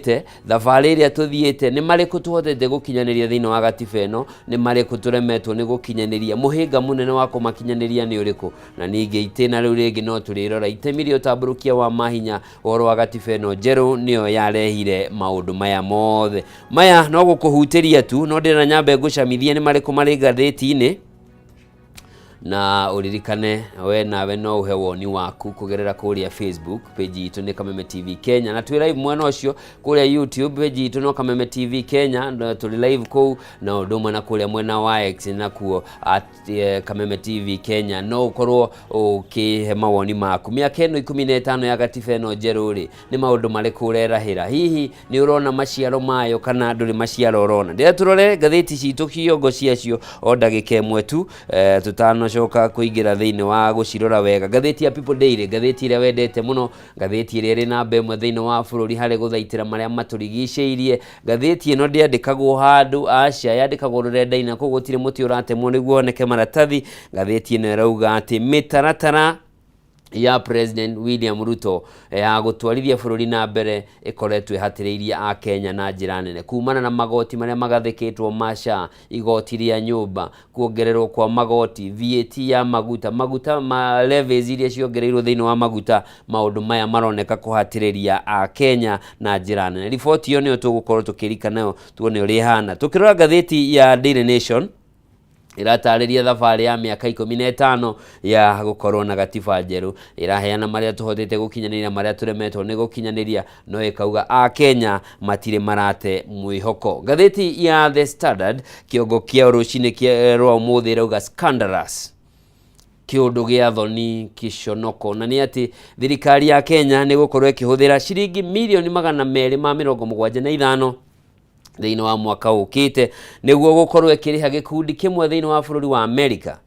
Tũthiĩte thabarĩ ĩrĩa tũthiĩte, nĩ marĩkũ tũhotete gũkinyanĩria thĩinĩ wa gatiba ĩno, nĩ marĩkũ tũremetwo nĩ gũkinyanĩria, mũhĩnga mũnene wa kũmakinyanĩria nĩ ũrĩkũ? Na ningĩ itĩna rĩu rĩngĩ no tũrĩrora itemi rĩa ũtambũrũkia wa mahinya ũhoro wa gatiba ĩno njerũ nĩyo yarehire maũndũ maya mothe. Maya no gũkũhutĩria tu, no ndĩrenda nyambe ngũcamithie nĩ marĩkũ marĩ ngathĩti-inĩ na ũririkane we nawe no ũhe woni waku kũgerera kũrĩa Facebook page itũ nĩ Kameme TV Kenya, na twĩ live mwena ũcio kũrĩa YouTube page itũ no Kameme TV Kenya, na tũrĩ live kũu, na ũndũ ũmwe na kũrĩa mwena wa X nakuo at Kameme TV Kenya, no ũkorwo ũkĩhe mawoni maku. Mĩaka ĩno 15 ya gatiba ĩno njerũ rĩ, nĩ maũndũ marĩkũ ũrerahĩra? Hihi nĩ ũrona maciaro mayo kana ndũrĩ maciaro ũrona? Ndĩrenda tũrore ngathĩti citũ kiongo ciacio o ndagĩka ĩmwe tu, tũtanacoka kũingĩra thĩinĩ wa gũcirora wega. Ngathĩti ya People Daily, ngathĩti ĩrĩa wendete mũno, ngathĩti ĩrĩa ĩrĩ namba ĩmwe thĩinĩ wa bũrũri harĩ gũthaitĩra marĩa matũrigicĩirie. Ngathĩti ĩno ndĩandĩkagwo handũ, aca, yandĩkagwo rũrenda-inĩ na koguo gũtirĩ mũtĩ ũratemwo nĩguo woneke maratathi. Ngathĩti ĩno ĩrauga atĩ mĩtaratara ya President William Ruto ya gũtwarithia bũrũri na mbere ĩkoretwo ĩhatĩrĩirie Akenya na njĩra nene kumana na magoti marĩa magathĩkĩtwo ma SHA, igoti rĩa nyũmba, kuongererwo kwa magoti, VAT ya maguta, maguta ma levies iria ciongereirwo thĩinĩ wa maguta. Maũndũ maya maroneka kũhatĩrĩria Akenya na njĩra nene. Riboti ĩyo nĩyo tũgũkorwo tũkĩrika nayo tuone ũrĩa ĩhana. Tũkĩrora ngathĩti ya Daily Nation, ĩratarĩria thabarĩ ya mĩaka 15 ya gũkorwo na gatiba njerũ, ĩraheana marĩa tũhotete gũkinyanĩria na marĩa tũremetwo nĩ gũkinyanĩria, no ĩkauga Akenya matirĩ marate mwĩhoko. Ngathĩti ya The Standard kĩongo kĩa rũcinĩ kĩa rwa ũmũthĩ ĩrauga scandalous, kĩũndũ gĩa thoni, kĩconoko, na nĩ atĩ thirikari ya Kenya nĩ gũkorwo ĩkĩhũthĩra ciringi mirioni 275 thĩinĩ wa mwaka ũkĩte nĩguo gũkorwo ĩkĩrĩha gĩkundi kĩmwe thĩinĩ wa bũrũri wa Amerika.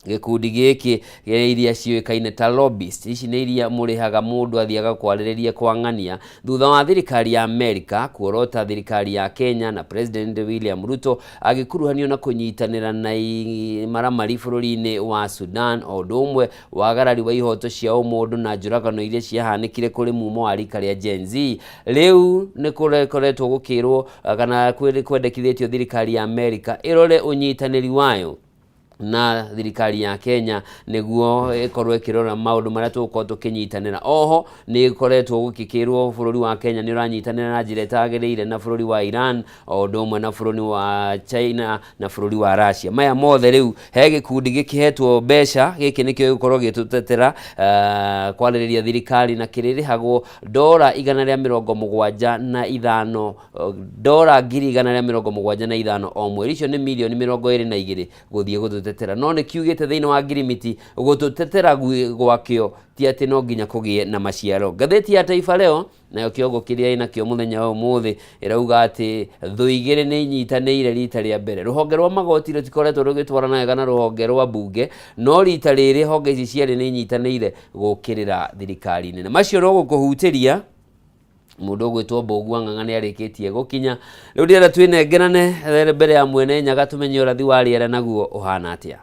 Gĩkundi gĩkĩ iria ciũĩkaine ta lobbyist, ici nĩ iria mũrĩhaga mũndũ athiaga kwarĩrĩria kwa ng'ania thutha wa thirikari ya Amerika kuorota thirikari ya Kenya na President William Ruto agĩkuruhanio na kũnyitanĩra na maramari bũrũri-inĩ wa Sudan, o ũndũ ũmwe wagarari wa ihoto cia ũmũndũ na njũragano iria ciahanĩkire kũrĩ mumo wa rika rĩa Gen Z. Rĩu nĩ kũrekoretwo gũkĩrwo kana kwendekithĩtio thirikari ya Amerika ĩrore ũnyitanĩri wayo na thirikari ya Kenya nĩguo ĩkorwo ĩkĩrora maũndũ marĩa tũgũkorwo tũkĩnyitanĩra. Oho nĩ ĩkoretwo gũgĩkĩrwo bũrũri wa Kenya nĩ ũranyitanĩra na njĩra ĩtagĩrĩire na bũrũri wa Iran, o ũndũ ũmwe na bũrũri wa China na bũrũri wa Russia. Maya mothe rĩu he gĩkundi gĩkĩhetwo mbeca, gĩkĩ nĩkĩo gĩgũkorwo gĩgĩtũtetera kwarĩrĩria thirikari, na kĩrĩrĩhagwo ndora 175, ndora 175,000 o mweri. Icio nĩ mirioni 22 gũthiĩ gũtũtetera, no nĩ kiugĩte thĩinĩ wa ngirimiti gũtũtetera gwakĩo ti atĩ no nginya kũgĩe na maciaro. Ngathĩti ya Taifa Leo nayo kĩongo kĩrĩa ĩnakĩo mũthenya wa ũmũthĩ ĩrauga atĩ thũ igĩrĩ nĩ inyitanĩire rita rĩa mbere. Rũhonge rwa magoti rũtikoretwo rũgĩtwarana wega na rũhonge rwa mbunge, no rita rĩrĩ honge ici cierĩ nĩ inyitanĩire gũkĩrĩra thirikari nene. Macio no gũkũhutĩria mũndũ ũgwĩtwo Mbũgua Ng'ang'a nĩ arĩkĩtie gũkinya. Rĩu ndĩrenda twĩnengerane mbere ya mwene Nyaga tũmenye ũrathi wa rĩera naguo ũhana atĩa.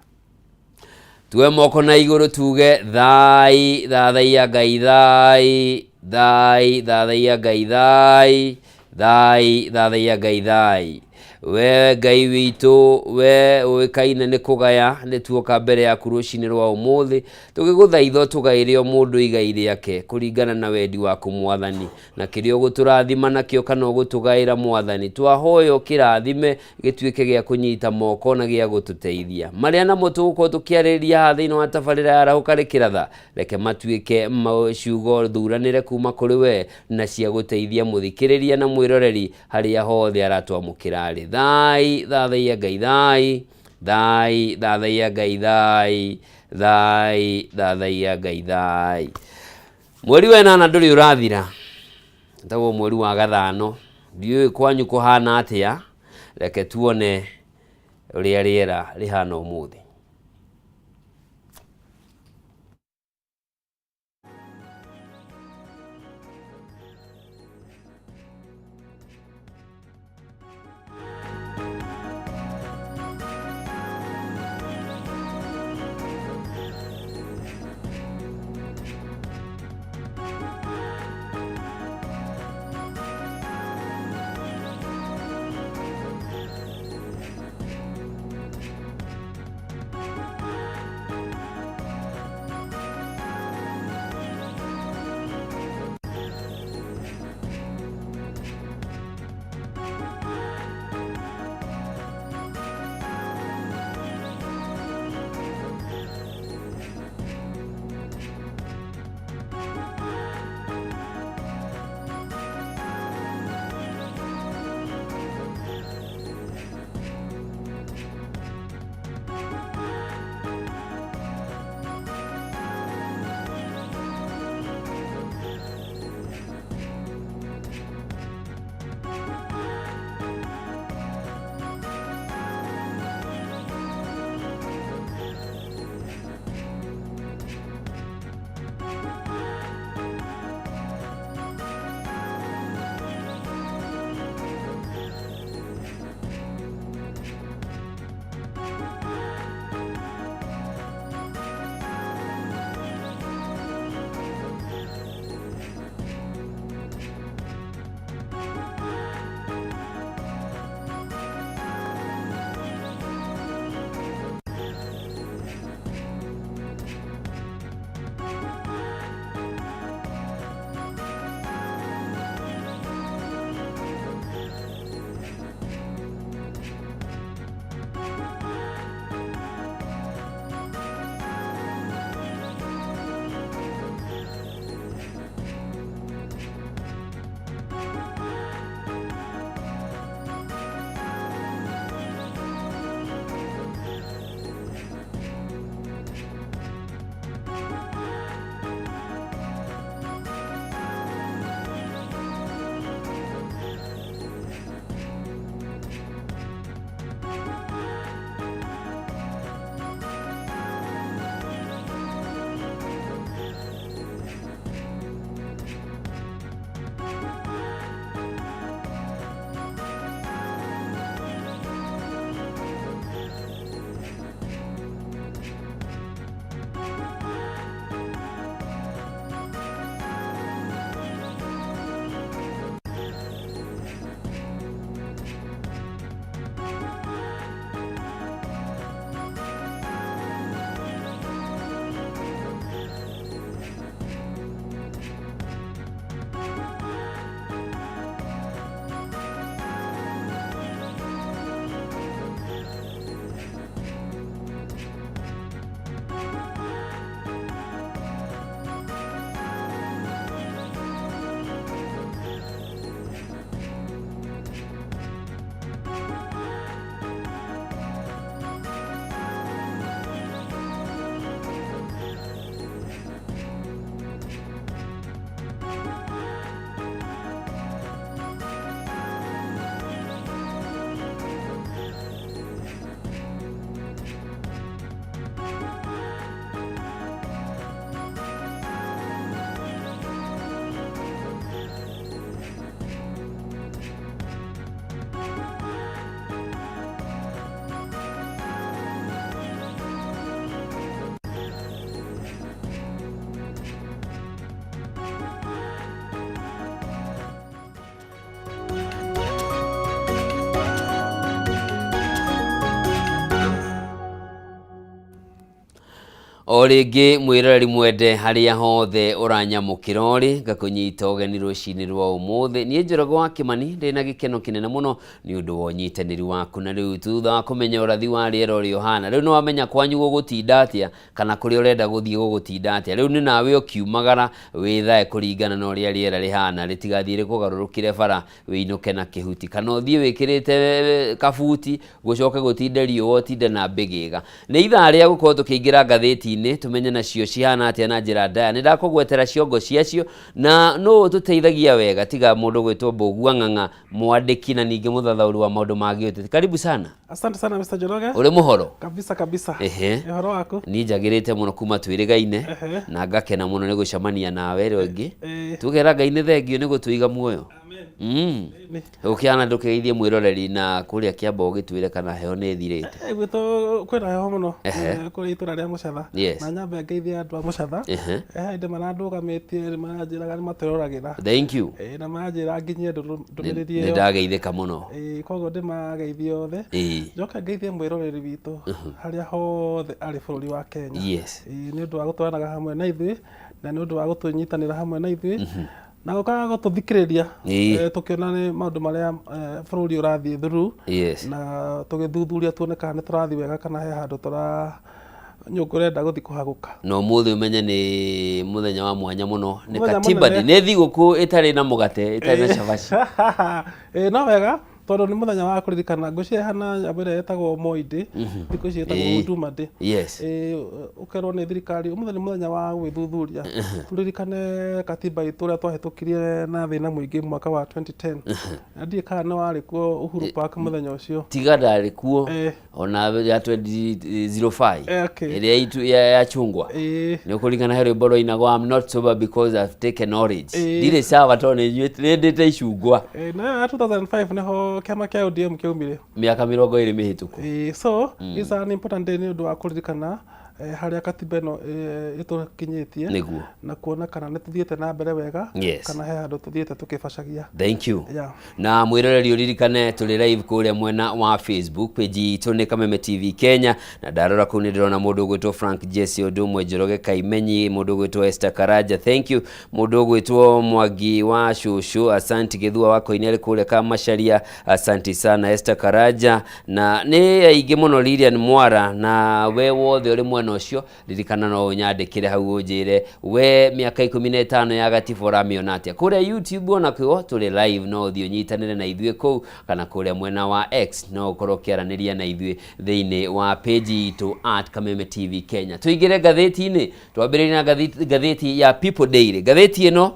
Tuoe moko na igũrũ tuge thai, thathaiya Ngai thai, thai, thathaiya Ngai thai, thai, thathaiya Ngai thai. We Ngai witũ, we ũĩkaine nĩ kũgaya, nĩ tuoka mbere yaku rũcinĩ rwa ũmũthĩ tũgĩgũthaitha ũtũgaĩre o mũndũ igai rĩake kũringana na wendi waku Mwathani, na kĩrĩa ũgũtũrathima nakĩo kana ũgũtũgaĩra Mwathani, twahoya ũkĩrathime gĩtuĩke gĩa kũnyita moko na gĩa gũtũteithia. Marĩa namo tũgũkorwo tũkĩarĩrĩria haha thĩinĩ wa tabarĩra ya Arahũka Rĩkĩratha, reke matuĩke ciugo thuranĩre kuma kũrĩ we na cia gũteithia mũthikĩrĩria na mwĩroreri harĩa hothe aratwamũkĩra arĩ. Thai, thathaiya Ngai thai, thai, thathaiya Ngai thai, thai, thathaiya Ngai thai. Mweri wa ĩnana ndũrĩ ũrathira, wĩtagwo mweri wa gathano, ndiũĩ kwanyu kũhana atĩa, reke tuone ũrĩa rĩera rĩhana ũmũthĩ. O rĩngĩ mwĩroreri mwende harĩa hothe ũranyamũkĩra ũrĩ, ngakũnyita ũgeni rũcinĩ rwa ũmũthĩ. Niĩ Njoroge wa Kĩmani ndĩ na gĩkeno kĩnene mũno nĩ ũndũ wa ũnyitanĩri waku. Na rĩu thutha wa kũmenya ũrathi wa rĩera ũrĩa ũhana, rĩu nĩ wamenya kwanyu gũgũtinda atĩa kana kũrĩa ũrenda gũthiĩ gũgũtinda atĩa. Rĩu nĩ nawe ũkiumagara wĩthae kũringana na ũrĩa rĩera rĩhana, rĩtigathiĩ rĩkũgarũrũkĩre bara wĩinũke na kĩhuti kana ũthiĩ wĩkĩrĩte kabuti gũcoke gũtinde riũa ũtinde na mbĩgĩga. Nĩ ithaa rĩa gũkorwo tũkĩingĩra ngathĩti-inĩ tũmenye nacio cihana atĩa na njĩra ndaya. Nĩ ndakũgwetera ciongo ciacio na nũ ũtũteithagia wega tiga mũndũ gwĩtwo Mbũgua Ng'ang'a, mwandĩki na ningĩ mũthathaũri wa maũndũ ma gĩũteti. Karibu sana. Asante sana Mr. Njoroge. Ũrĩ mũhoro? Kabisa kabisa. Ehe. Ũhoro waku? Niĩ njagĩrĩte mũno kuma twĩrĩgaine na ngakena mũno nĩ gũcemania nawe rĩngĩ. Tũkera Ngai nĩ thengio nĩ gũtũiga muoyo. Amen. Ũkĩhana ndũkĩgeithie mwĩroreri na kũrĩa Kĩamba ũgĩtwĩre kana heho nĩ ĩthirĩte. Gwitũ kwĩna heho mũno kũrĩa itũra rĩa Mũcatha. Na nyambe ngeithie andũ a Mũcatha. He hĩndĩ marandũgamĩtie nĩ maranjĩraga nĩ matwĩroragĩra. Thank you. Na manjĩra nginyie ndũmĩrĩri Nĩ ĩyo. ndageithĩka mũno. Koguo ndĩmageithie othe. Njoke ngeithie mwĩroreri witũ harĩa hothe arĩ bũrũri wa Kenya. Nĩ ũndũ wa gũtwaranaga hamwe na ithuĩ na nĩ ũndũ wa gũtũnyitanĩra hamwe na ithuĩ na gũkaga gũtũthikĩrĩria tũkĩona nĩ maũndũ marĩa bũrũri ũrathiĩ through na tũgĩthuthuria tuone kana nĩ tũrathiĩ wega kana he handũ tũra nyũngũ ĩrenda gũthiĩ kũhagũka. Na ũmũthĩ ũmenye nĩ mũthenya wa mwanya mũno, nĩ Mũthenya Katiba Day, mũnene. nĩ thigũkũ ĩtarĩ na mũgate, ĩtarĩ na cabaci. No wega tondũ nĩ mũthenya wa kũririkana, ngwĩciria ĩhana nyamũ ĩrĩa ĩtagwo Moi Day, thikũ ici ĩtagwo Huduma Day. Ũkerwo nĩ thirikari ũmũthĩ nĩ mũthenya wa gwĩthuthuria, tũririkane katiba itũ ũrĩa twahĩtũkirie na thĩna mũingĩ mwaka wa 2010. Na ndiũĩ kana nĩ warĩ kuo Uhuru Park mũthenya ũcio. Tiga ndarĩ kuo. Ona ya 2005 ĩrĩa itu ya chungwa. Nĩ ũkũringana he rwĩmbo rwainagwo I'm not sober because I've taken orange. Ndirĩ sawa tondũ nĩ ndĩte icungwa. Na ya 2005 nĩho kĩama kĩa ODM kĩaumire. Mĩaka 20 mĩhĩtũku. So it's an important day nĩ ũndũ wa kũririkana harĩa katiba ĩno ĩtũkinyĩtie na kuona kana nĩ tũthiĩte na mbere wega kana he handũ tũthiĩte tũkĩbacagia. Thank you. Na mwĩroreri ũririkane tũrĩ live kũrĩa mwena wa Facebook page itũ nĩ Kameme TV Kenya, na ndarora kũu nĩ ndĩrona mũndũ ũgwĩtwo Frank Jesse ũndũ ũmwe, Njoroge Kaimenyi, mũndũ ũgwĩtwo Esther Karanja, thank you, mũndũ ũgwĩtwo Mwangi wa Cũcũ, asanti, Gĩthua wa Koine arĩ kũrĩa Kamacharia, asanti sana Esther Karanja, na nĩ aingĩ mũno Lilian Mwara, na we wothe ũrĩ mwena ũcio ririkana no ũnyandĩkĩre hau ũnjĩre we mĩaka 15 ya gatiba ũramĩona atĩa. Kũrĩa YouTube onakuo tũrĩ live, no ũthiĩ ũnyitanĩre na ithuĩ kũu, kana kũrĩa mwena wa X no ũkorwo ũkĩaranĩria na ithuĩ thĩinĩ wa page itũ at Kameme TV Kenya. Tũingĩre ngathĩti-inĩ, twambĩrĩrie na ngathĩti ya People Daily. Ngathĩti ĩno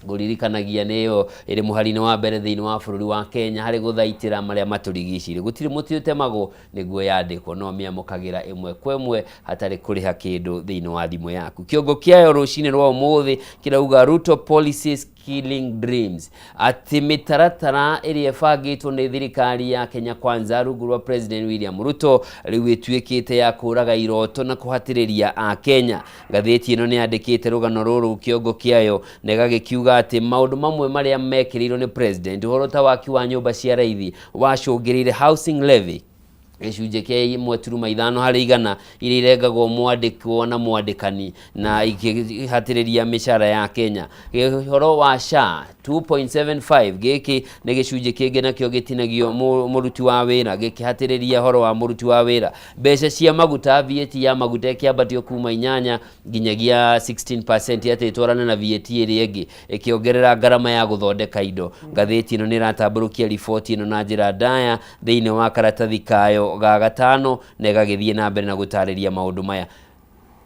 ngũririkanagia nĩyo ĩrĩ mũhari-inĩ wa mbere thĩinĩ wa bũrũri wa Kenya harĩ gũthaitĩra marĩa matũrigicĩirie. Gũtirĩ mũtĩ ũtemagwo nĩguo yandĩkwo, no mĩamũkagĩra ĩmwe kwa ĩmwe hatarĩ kũrĩha kĩndũ thĩinĩ wa thimũ yaku. Kĩongo kĩayo rũcinĩ rwa ũmũthĩ kĩrauga Ruto policies killing dreams, atĩ mĩtaratara ĩrĩa ĩbangĩtwo nĩ thirikari ya Kenya Kwanza rungu rwa President William Ruto rĩu ĩtuĩkĩte ya kũraga iroto na kũhatĩrĩria a Kenya. Ngathĩti ĩno nĩ yandĩkĩte rũgano rũrũ kĩongo kĩayo na ĩgagĩkiuga atĩ maũndũ mamwe marĩa mekĩrĩirwo nĩ president, ũhoro ta waki wa nyũmba cia raithi wacũngĩrĩire housing levy gĩcunjĩ kĩa 1.5 harĩ igana iria irengagwo mwandĩkwo na mwandĩkani na ikĩhatĩrĩria mĩcara ya Kenya. Ũhoro wa SHA 2.75 gĩkĩ nĩ gĩcunjĩ kĩngĩ nakĩo gĩtinagio mũruti wa wĩra, gĩkĩhatĩrĩria ũhoro wa mũruti wa wĩra. Mbeca cia maguta, VAT ya maguta ĩkĩambatio kuma 8 nginyagia 16% atĩ ĩtwarane na VAT ĩrĩa ĩngĩ, ĩkĩongerera ngarama ya gũthondeka indo. Ngathĩti ĩno nĩ ĩratambũrũkia riboti ĩno na njĩra ndaya thĩinĩ wa karatathi kayo ga gatano na ĩgagĩthiĩ na mbere na gũtarĩria maũndũ maya.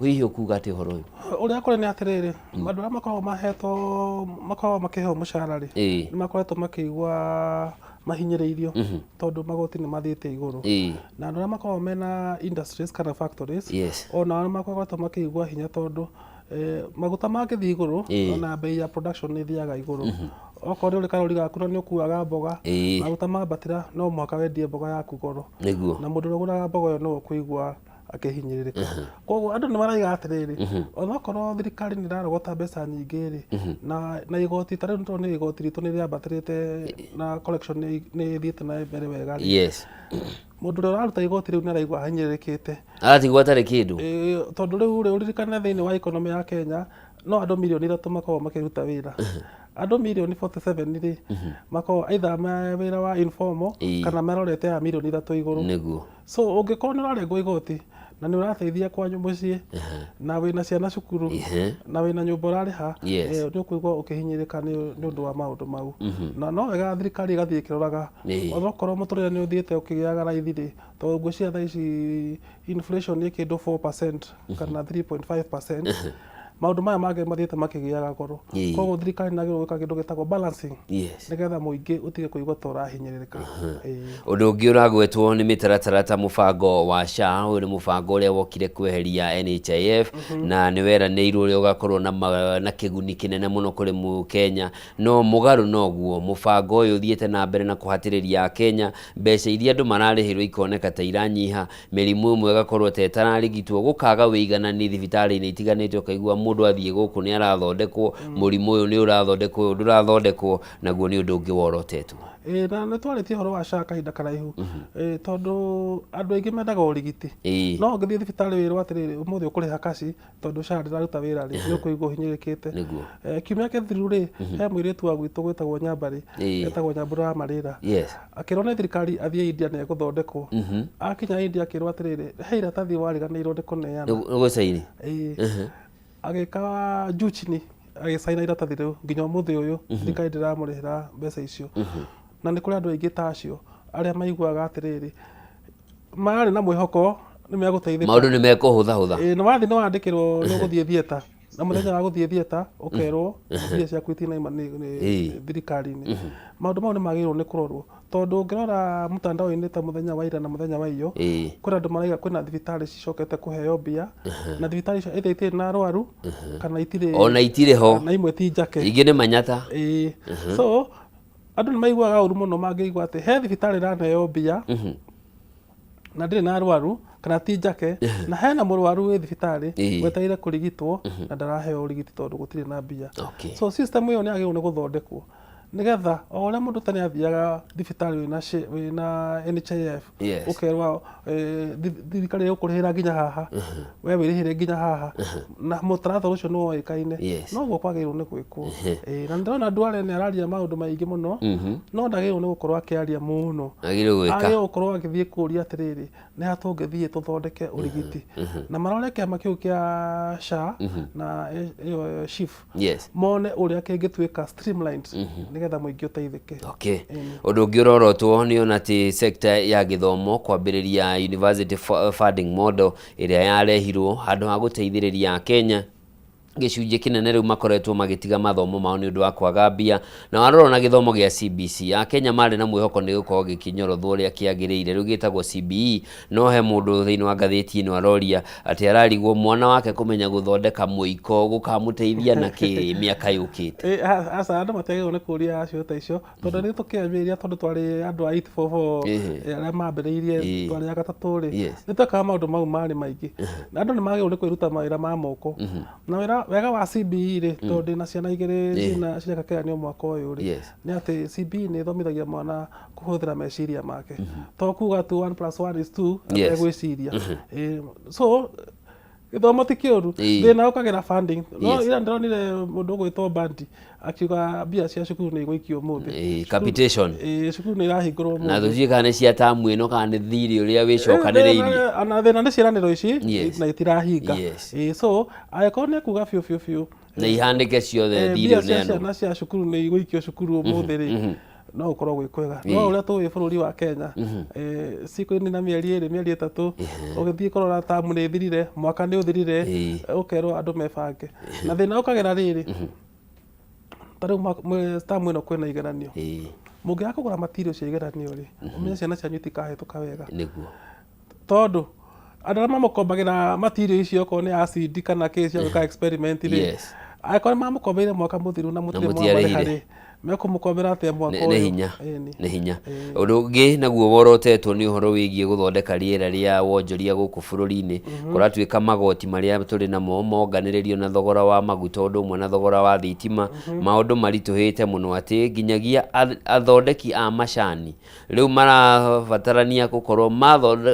Hihi ũkuga atĩ ũhoro ũyũ? Ũrĩa kũrĩ nĩ atĩrĩrĩ, andũ arĩa makoragwo mahetwo, makoragwo makĩheo mũcara rĩ, nĩ makoretwo makĩigua mahinyĩrĩirio tondũ magoti nĩ mathiĩte igũrũ. Na andũ arĩa makoragwo mena industries kana factories, onao nĩ makoretwo makĩigua hinya tondũ maguta mangĩthiĩ igũrũ, ona bei ya production nĩ ĩthiaga igũrũ. Okorwo nĩ ũrĩ karori gaku na nĩ ũkuaga mboga, maguta mambatĩra no mũhaka wendie mboga yaku goro. Na mũndũ ũrĩa ũgũraga mboga ĩyo nĩwe ũkũigua Akĩhinyĩrĩrĩka. Koguo andũ nĩ maraiga atĩrĩrĩ, onokorwo thirikari nĩ ĩrarogota mbeca nyingĩ rĩ, na igoti ta rĩu nĩtũrona igoti ritũ nĩ rĩambatĩrĩte na collection nĩ ĩthiĩte na mbere wega rĩ, mũndũ ũrĩa ũraruta igoti rĩu nĩ araigua ahinyĩrĩrĩkĩte. Aratigwo atarĩ kĩndũ. Ĩĩ, tondũ rĩu rĩ, ũririkane thĩinĩ wa economy ya Kenya no andũ mirioni 3 makoragwo makĩruta wĩra. Andũ mirioni 47 rĩ, makoragwo either me wĩra wa informal kana marorete ya mirioni 3 igũrũ. So ũngĩkorwo nĩ ũrarengwo igoti na nĩ ũrateithia kwanyu mũciĩ na wĩna ciana cukuru na wĩna nyũmba ũrarĩha, nĩ ũkũigua ũkĩhinyĩrĩka nĩ ũndũ wa maũndũ mau. Na no wega thirikari ĩgathiĩ ĩkĩroraga onokorwo mũtũrĩre nĩ ũthiĩte ũkĩgĩaga raithi rĩ, tondũ ngwĩciria thaa ici inflation nĩ kĩndũ 4% kana 3.5%, maũndũ maya mangĩ mathiĩte makĩgĩaga goro. Koguo thirikari nĩ yagĩrĩirwo gwĩka kĩndũ gĩtagwo balancing nĩgetha mũingĩ ũtige kũigua ta ũrahinyĩrĩrĩka. Ũndũ ũngĩ ũragwetwo nĩ mĩtaratara ta mũbango wa SHA. Ũyũ nĩ mũbango ũrĩa wokire kweheria NHIF na nĩ weranĩirwo ũrĩa ũgakorwo na kĩguni kĩnene mũno kũrĩ mũkenya. No mũgarũ noguo, mũbango ũyũ ũthiĩte na mbere na kũhatĩrĩria akenya, mbeca iria andũ mararĩhĩrwo ikoneka ta iranyiha, mĩrimũ ĩmwe ĩgakorwo ta ĩtararigitwo, gũkaga wĩiganani thibitarĩ-inĩ itiganĩte, ũkaigua mũndũ athiĩ gũkũ nĩ arathondekwo, mũrimũ ũyũ nĩ ũrathondekwo, ũyũ ndũrathondekwo, naguo nĩ ũndũ ũngĩ worotetwo. Ĩĩ, na nĩ twarĩtie ũhoro wa SHA kahinda karaihu, tondũ andũ aingĩ mendaga ũrigiti, no ũngĩthiĩ thibitarĩ wĩrwo atĩrĩrĩ, ũmũthĩ ũkũrĩha kaci tondũ SHA ndĩraruta wĩra rĩ, nĩ ũkũigua ũhinyĩrĩrĩkĩte. Kiumia kĩthiru rĩ, he mũirĩtu wa gwitũ gwĩtagwo Nyambarĩ, etagwo Nyambura wa Marĩra, akĩrwo nĩ thirikari athiĩ India nĩ egũthondekwo. Akinya India akĩrwo atĩrĩrĩ, he iratathi wariganĩirwo nĩ kũneana. Nĩ gũcaini. Ĩĩ. Agĩka juu chini agĩcaina iratathi rĩu nginya ũmũthĩ ũyũ thirikari ndĩramũrĩhĩra mbeca icio. Na nĩ kũrĩ andũ aingĩ ta acio arĩa maiguaga atĩrĩrĩ, mararĩ na mwĩhoko nĩ megũteithĩka. Maũndũ nĩ mekũhũthahũtha. Ĩĩ, na wathiĩ nĩ wandĩkĩrwo nĩ ũgũthiĩ theatre, na mũthenya wa gũthiĩ theatre ũkerwo mbia ciaku itinaima nĩ thirikari-inĩ. Maũndũ mau nĩ magĩrĩirwo nĩ kũrorwo, tondũ ũngĩrora mtandao-inĩ ta mũthenya wa ira na mũthenya wa iyo, kwĩna andũ maraiga kwĩna thibitarĩ cicokete kũheo mbia, na thibitarĩ icio either itirĩ na arwaru kana itirĩ, ona itirĩ ho, na imwe ti njake, ingĩ nĩ manyata. Ĩĩ. So andũ nĩ maiguaga ũru mũno mangĩigua atĩ he thibitarĩ ĩraneo mbia na ndĩrĩ na arwaru kana ti njake, na hena mũrwaru wĩ thibitarĩ wetereire kũrigitwo na ndaraheo ũrigiti tondũ gũtirĩ na mbia. So system ĩyo nĩ yagĩrĩirwo nĩ gũthondekwo nĩgetha o ũrĩa mũndũ tene athiaga thibitarĩ wĩna NHIF, ũkerwo thirikari ĩgũkũrĩhĩra nginya haha, we wĩrĩhĩre nginya haha, na mũtaratara ũcio nĩ woĩkaine, noguo kwagĩrĩirwo nĩ gwĩkwo. Na nĩndĩrona Duale nĩ araria maũndũ maingĩ mũno, no ndagĩrĩirwo nĩ gũkorwo akĩaria mũno, agĩrĩirwo gwĩka, gũkorwo agĩthiĩ kũria atĩrĩrĩ, nĩ ha tũngĩthiĩ tũthondeke ũrigiti, na marore kĩama kĩu kĩa SHA na ĩyo SHIF, mone ũrĩa kĩngĩtuĩka streamlined nĩgetha mũingĩ ũteithĩke. Ũndũ ũngĩ ũrorotwo nĩ ona atĩ sector ya gĩthomo kwambĩrĩria university funding model ĩrĩa yarehirwo handũ ha gũteithĩrĩria Akenya, gĩcunjĩ kĩnene rĩu makoretwo magĩtiga mathomo mao nĩ ũndũ wa kwaga mbia. Na warora na gĩthomo gĩa CBC, Akenya marĩ na mwĩhoko nĩ gũkorwo gĩkĩnyorothwo ũrĩa kĩagĩrĩire, rĩu gĩtagwo CBE, no he mũndũ thĩinĩ wa ngathĩti ĩno aroria atĩ ararigwo mwana wake kũmenya gũthondeka mũiko gũkamũteithia na kĩ mĩaka yũkĩte. Aca, andũ matiagĩrĩirwo nĩ kũria ciũria ta icio, tondũ nĩ tũkĩambĩrĩria, tondũ twarĩ andũ a 844 arĩa mambĩrĩirie, twarĩ a gatatũ rĩ, nĩ twekaga maũndũ mau marĩ maingĩ, na andũ nĩ magĩrĩirwo nĩ kwĩruta mawĩra ma moko. Na wĩra wega wa CBE rĩ, tondũ ndĩna ciana igĩrĩ cireka kĩgeranio mwaka ũyũ rĩ, nĩ atĩ CBE nĩ ĩthomithagia mwana kũhũthĩra meciria make, to kuga tu 1 plus 1 is 2 ategwĩciria. So gĩthomo ti kĩũru, thĩna ũkagĩra funding. No ira ndĩronire mũndũ ũgwĩtwo Bandi akiuga mbia cia cukuru nĩ igũikio ũmũthĩ. Capitation. Cukuru nĩ irahingũrwo ũmũthĩ. Na tũtiũĩ kana nĩ cia tamu ĩno kana nĩ thirĩ ũrĩa wĩcokanĩrĩirie. Ona thĩna nĩ ciĩranĩro ici na itirahinga. So angĩkorwo nĩ ekuga biũ biũ biũ na ihanĩke ciothe, thirĩ mbia cia ũneanwo, ciana cia cukuru nĩ igũikio cukuru ũmũthĩ rĩ, no ũkorwo gwĩ kwega. No ũrĩa tũĩ bũrũri wa Kenya, cikũ-inĩ na mĩeri 2, mĩeri 3, ũgĩthiĩ kũrora tamu nĩ ĩthirire, mwaka nĩ ũthirire, ũkerwo andũ mebange. Na thĩna ũkagera rĩrĩ, ta rĩu tamu ĩno kwĩna igeranio, mũngĩaga kũgũra material cia igeranio rĩ, ũmenye ciana cianyu itikahĩtũka wega, tondũ andũ arĩa mamũkombagĩra material icio, okorwo nĩ acid kana kĩ cia gwĩka experiment rĩ, angĩkorwo nĩ mamũkombeire mwaka mũthiru na mũtirĩ mwamarĩha rĩ, Mekũmũkombera atĩa mwaka Nĩ ũyũ? hinya. Ĩni. Nĩ hinya. Ũndũ ũngĩ naguo worotetwo nĩ ũhoro wĩgiĩ gũthondeka rĩera rĩa wonjoria gũkũ bũrũri-inĩ. Kũratuĩka magoti marĩa tũrĩ namo monganĩrĩrio na thogora wa maguta ũndũ ũmwe na thogora wa thitima, maũndũ maritũhĩte mũno atĩ nginyagia athondeki a macani rĩu marabatarania gũkorwo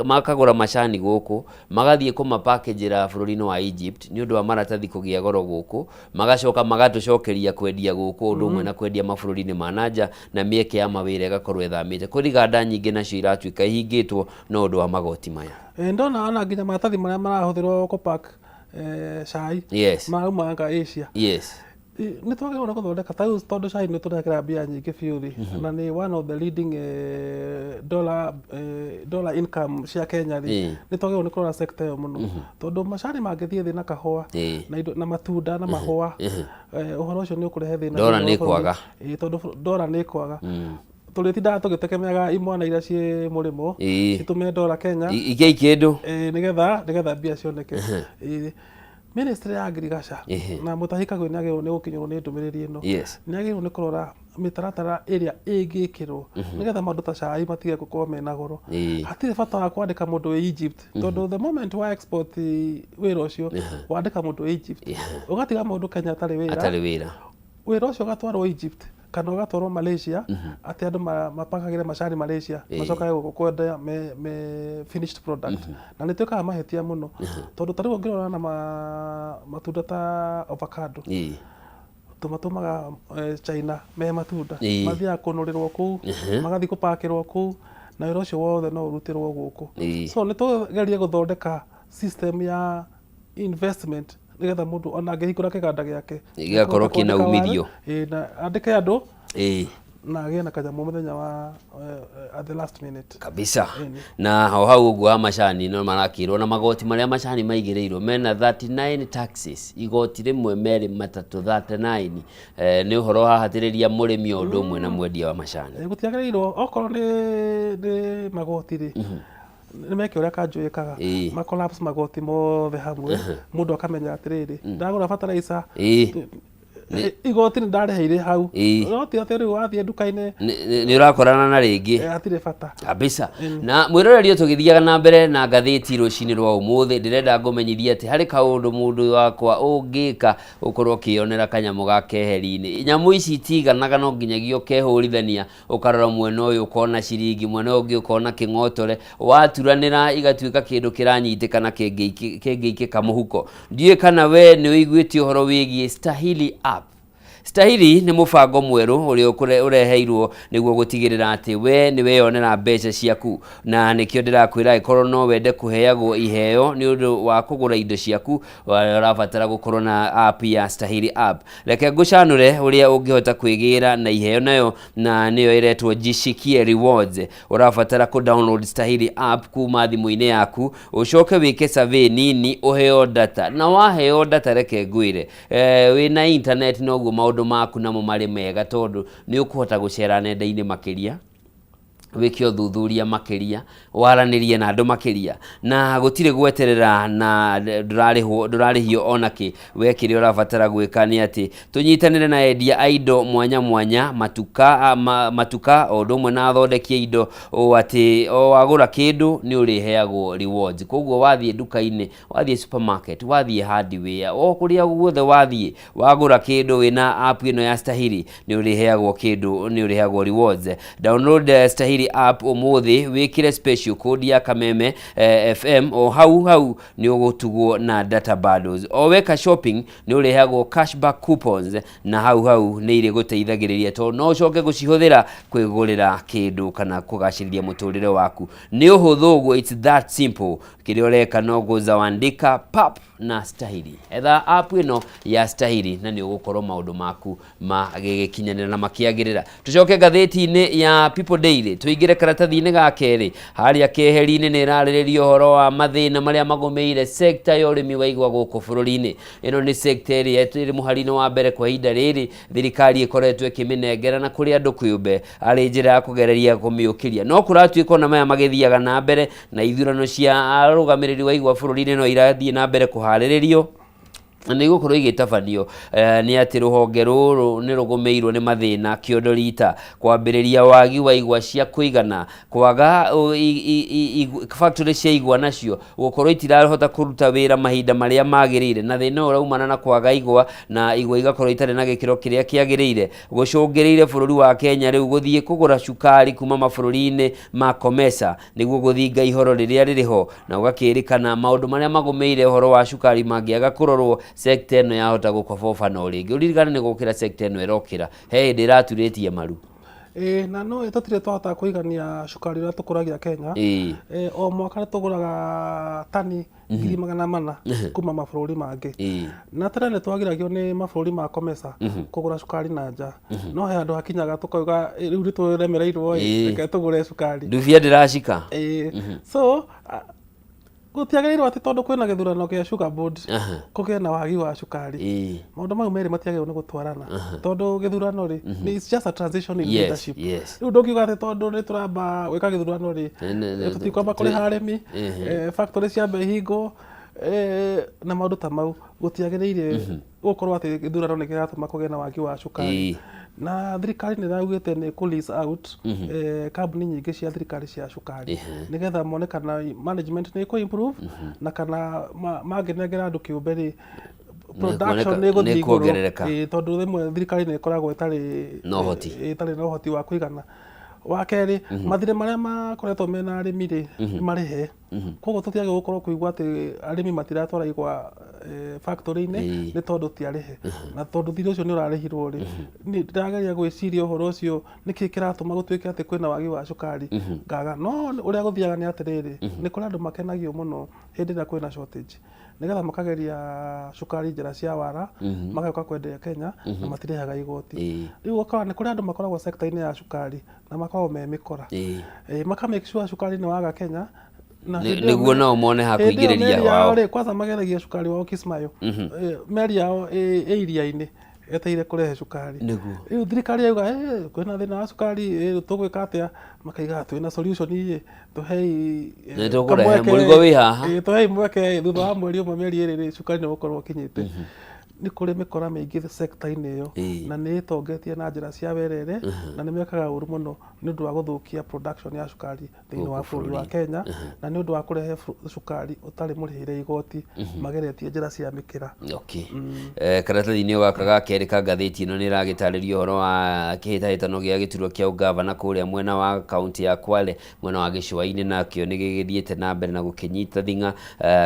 makagũra macani gũkũ, magathiĩ kũmapakĩnjĩra bũrũri-inĩ wa Egypt nĩ ũndũ wa maratathi kũgĩa goro gũkũ, magacoka magatũcokeria kwendia gũkũ ũndũ ũmwe na kwendia mabũrũri-inĩ ma nanja, na mĩeke ya mawĩra ĩgakorwo ĩthamĩte. Kũrĩ iganda nyingĩ nacio iratuĩka ihingĩtwo no ũndũ wa magoti maya. Ndona ona nginya maratathi marĩa marahũthĩrwo kũpack cai marauma anga Asia. Nĩ twagĩrĩirwo nĩ gũthondeka ta rĩu, tondũ cai nĩ ũtũrehagĩra mbia nyingĩ biũ rĩ, na nĩ one of the leading dollar income cia Kenya rĩ, nĩ twagĩrĩirwo nĩ kũrora sector ĩyo mũno, tondũ macani mangĩthiĩ thĩ na kahũa na indo na matunda na mahũa, ũhoro ũcio nĩ ũkũrehe thĩna Dollar thĩinĩ nĩ wa bũrũri. ĩkwaga. Tondũ dollar nĩ ĩkwaga, tũrĩtindaga tũgĩtegemeaga imwana iria ciĩ mũrĩmo citũme dollar Kenya. Ikiai kĩndũ. Nĩgetha mbia cioneke. Ministry ya agriculture na Mutahi Kagwe nĩ agĩrĩirwo nĩ gũkinyĩrwo nĩ ndũmĩrĩri ĩno. Nĩ agĩrĩirwo nĩ kũrora mĩtaratara ĩrĩa ĩngĩkĩrwo nĩgetha maũndũ ta cai matige gũkorwo mena goro. Hatirĩ bata wa kwandĩka mũndũ wĩ Egypt, tondũ the moment wa export wĩra ũcio, wandĩka mũndũ wĩ Egypt, ũgatiga mũndũ Kenya atarĩ wĩra. Atarĩ wĩra. Wĩra ũcio ũgatwarwo Egypt kana ũgatwarwo Malaysia, atĩ andũ mapakagĩre macani Malaysia, macokage gũkũ kwendia me finished product. Na nĩ twĩkaga mahĩtia mũno, tondũ ta rĩu ũngĩrora na matunda ta avocado, tũmatũmaga China me matunda, mathiaga kũnũrĩrwo kũu, magathiĩ kũpakĩrwo kũu, na wĩra ũcio wothe no ũrutĩrwo gũkũ. So nĩ tũgerie gũthondeka system ya investment nĩgetha mũndũ ona angĩhingũra kĩganda gĩake gĩgakorwo kĩna kwandĩka umithio. Ware, na andĩke andũ na agĩe na kanyamũ mũthenya wa at the last minute. Kabisa. Ĩni. Na o hau ũguo wa macani, no marakĩrwo na magoti marĩa macani maigĩrĩirwo mena 39 taxes, igoti rĩmwe, merĩ, matatũ, 39. Nĩ ũhoro wahatĩrĩria mũrĩmi o ũndũ ũmwe na mwendia wa macani. Gũtiagĩrĩirwo. Okorwo nĩ magoti rĩ, nĩ meke ũrĩa kanjũ ĩkaga, ma collapse magoti mothe hamwe, mũndũ akamenya atĩrĩrĩ, ndagũra fertilizer, igoti nĩ ndarĩhĩire hau. No ti atĩ rĩu wathiĩ nduka-inĩ Nĩ ũrakorana na rĩngĩ. Hatirĩ bata. Kabisa. Na mwĩroreri, tũgĩthiaga na mbere na ngathĩti rũcinĩ rwa ũmũthĩ, ndĩrenda ngũmenyithie atĩ harĩ kaũndũ mũndũ wakwa ũngĩka ũkorwo ũkĩyonera kanyamũ ga keheri-inĩ. Nyamũ ici itiganaga, no nginyagia ũkehũrithania, ũkarora mwena ũyũ ũkona ciringi, mwena ũyũ ũngĩ ũkona kĩng'otore, waturanĩra igatuĩka kĩndũ kĩranyitĩka na kĩngĩikĩka mũhuko. Ndiũĩ kana we nĩ ũiguĩte ũhoro wĩgiĩ Stahili App. Stahili nĩ mũbango mwerũ ũrĩa ũreheirwo nĩguo gũtigĩrĩra atĩ we nĩ weyonera mbeca ciaku, na nĩkĩo ndĩrakwĩra ĩkorwo no wende kũheagwo iheo nĩ ũndũ wa kũgũra indo ciaku, ũrabatara gũkorwo na app ya Stahili App. Reke ngũcanũre ũrĩa ũngĩhota kwĩgĩra na iheo nayo, na nĩyo ĩretwo Jishikie Rewards. Ũrabatara kũ download Stahili App kuma thimũ-inĩ yaku, ũcoke wĩke survey nini, ũheo data, na waheo data, reke ngwĩre, wĩna internet noguo maũndũ maku namo marĩ mega, tondũ nĩ ũkũhota gũcera nenda-inĩ makĩria, wĩke ũthuthuria makĩria, waranĩrie na andũ makĩria, na gũtirĩ gweterera na ndũrarĩhwo, ndũrarĩhio ona kĩ. We kĩrĩa ũrabatara gwĩka nĩ atĩ tũnyitanĩre na endia a indo mwanya mwanya, matuka, matuka o ũndũ ũmwe na athondeki a indo, ũũ atĩ o wagũra kĩndũ nĩ ũrĩheagwo rewards. Koguo wathiĩ nduka-inĩ, wathiĩ supermarket, wathiĩ hardware, o kũrĩa guothe wathiĩ, wagũra kĩndũ wĩna app ĩno ya Stahili, nĩ ũrĩheagwo kĩndũ, nĩ ũrĩheagwo rewards. Download Stahili App ũmũthĩ, wĩkĩre special code ya Kameme FM, o hau hau nĩ ũgũtugwo na data bundles. O weka shopping nĩ ũrĩheagwo cashback coupons, na hau hau nĩ irĩ gũteithagĩrĩria, tondũ no ũcoke gũcihũthĩra kwĩgũrĩra kĩndũ kana kũgacĩrithia mũtũrĩre waku. Nĩ ũhũthũ ũguo, it's that simple. Kĩrĩa ũreka no gũzawandika pap na Stahili. Etha app ĩno ya Stahili na nĩ ũgũkorwo maũndũ maku magĩgĩkinyanĩra na makĩagĩrĩra. Tũcoke ngathĩti-inĩ ya People Daily, tũingĩre karatathi-inĩ ga kerĩ. Harĩa keheri-inĩ nĩ ĩrarĩrĩria ũhoro wa mathĩna marĩa magũmĩire sekta ya ũrĩmi wa igwa gũkũ bũrũri-inĩ. Ĩno nĩ sekta ĩrĩa ĩrĩ mũhari-inĩ wa mbere kwa ihinda rĩrĩ thirikari ĩkoretwo ĩkĩmĩnengera na kũrĩ andũ kĩũmbe arĩ njĩra ya kũgereria kũmĩũkĩria, no kũratuĩka ona maya magĩthiaga na mbere na ithurano cia arũgamĩrĩri wa igwa bũrũri-inĩ no irathiĩ na mbere kũharĩrĩrio. Na nĩ igũkorwo igĩtabanio nĩ atĩ rũhonge rũrũ nĩ rũgũmĩirwo nĩ mathĩna kĩondo rita kwambĩrĩria wagi wa igwa cia kũigana, kwaga factory cia igwa nacio gũkorwo itirahota kũruta wĩra mahinda marĩa magĩrĩire, na thĩna ũyũ ũraumana na kwaga igwa na igwa igakorwo itarĩ na gĩkĩro kĩrĩa kĩagĩrĩire, gũcũngĩrĩire bũrũri wa Kenya rĩu gũthiĩ kũgũra cukari kuma mabũrũri-inĩ ma COMESA nĩguo gũthinga ihoro rĩrĩa rĩrĩ ho, na gũgakĩrĩkana maũndũ marĩa magũmĩire ũhoro wa cukari mangĩaga kũrorwo sector ĩno yahota gũkoboba no rĩngĩ. Ũririkane nĩ gũkĩra sector ĩno ĩrokĩra, he hĩndĩ ĩraturĩtie maru. Ĩĩ, na no tũtirĩ twahota kũigania cukari ũrĩa tũkũragia Kenya. O mwaka nĩ tũgũraga tani 400,000 kuma mabũrũri mangĩ. Na tene nĩ twagiragio nĩ mabũrũri ma COMESA kũgũra cukari na nja. No he handũ hakinyaga tũkauga rĩu nĩ tũremereirwo ĩ, reke tũgũre cukari. Ndubia ndĩracika. So gũtiagĩrĩirwo atĩ tondũ kwĩna gĩthurano kĩa Sugar Board kũgĩe na wagi wa cukari. Maũndũ mau merĩ matiagĩrĩirwo nĩ gũtwarana. Tondũ gĩthurano rĩ, it's just a transition in leadership. Rĩu ndũngiuga atĩ tondũ nĩ tũramba gwĩka gĩthurano rĩ, tũtikwamba kũrĩha arĩmi, factory ciambe ihingwo, na maũndũ ta mau. Gũtiagĩrĩire gũkorwo atĩ gĩthurano nĩ kĩratũma kũgĩe na wagi wa cukari. Na thirikari nĩ ĩraugĩte nĩ kũ lease out kambuni nyingĩ cia thirikari cia cukari nĩgetha mone kana management nĩ ĩkũ improve na kana mangĩnengera andũ kĩũmbe rĩ, production nĩ ĩgũthiĩ igũrũ. Tondũ rĩmwe thirikari nĩ ĩkoragwo ĩtarĩ na ũhoti. Ĩtarĩ na ũhoti wa kũigana. Wa kerĩ, mathirĩ marĩa makoretwo mena arĩmi rĩ, nĩ marĩhe. Koguo tũtiagĩrĩirwo gũkorwo kũigua atĩ arĩmi matiratwara igwa factory-inĩ nĩ tondũ ti arĩhe. Na tondũ thirĩ ũcio nĩ ũrarĩhirwo rĩ, niĩ ndĩrageria gwĩciria ũhoro ũcio nĩkĩ kĩratũma gũtuĩke atĩ kwĩna wagi wa cukari ngaga. No ũrĩa gũthiaga nĩ atĩrĩrĩ, nĩ kũrĩ andũ makenagio mũno hĩndĩ ĩrĩa kwĩna shortage. Nĩgetha makageria cukari njĩra cia wara, magoka kwendia Kenya na matirĩhaga igoti. Rĩu ũgakora nĩ kũrĩ andũ makoragwo sector-inĩ ya cukari na makoragwo me mĩkora. Maka make sure cukari nĩ waga Kenya na nĩguo nao mone ha kũingĩrĩria wao. Rĩ, kwanza mageragia cukari wao Kismayo. Meri yao ĩ iria-inĩ yetereire kũrehe cukari. Rĩu thirikari yauga kwĩna thĩna wa cukari, tũgwĩka atĩa? Makaiga twĩna solution ĩ, tũhei mũrigo wĩ haha. Tũhei mweke thutha wa mweri ũmwe mĩeri ĩrĩ rĩ, cukari nĩ ũgũkorwo ũkinyĩte. Nĩ kũrĩ mĩkora mĩingĩ sector-inĩ ĩyo na nĩ ĩtongetie na njĩra cia werere na nĩ mekaga ũru mũno nĩ ũndũ wa gũthũkia production ya cukari thĩinĩ wa bũrũri wa Kenya na nĩ ũndũ wa kũrehe cukari ũtarĩ mũrĩhĩre igoti mageretie njĩra cia mĩkĩra. Okay. Karatathi-inĩ gaka ga kerĩ ka ngathĩti ĩno nĩ ĩragĩtarĩria ũhoro wa kĩhĩtahĩtano gĩa gĩturwa kĩa ũngavana kũrĩa mwena wa kaũntĩ ya Kwale mwena wa gĩcũa-inĩ nakĩo nĩ gĩgĩthiĩte na mbere na gũkĩnyita thing'a.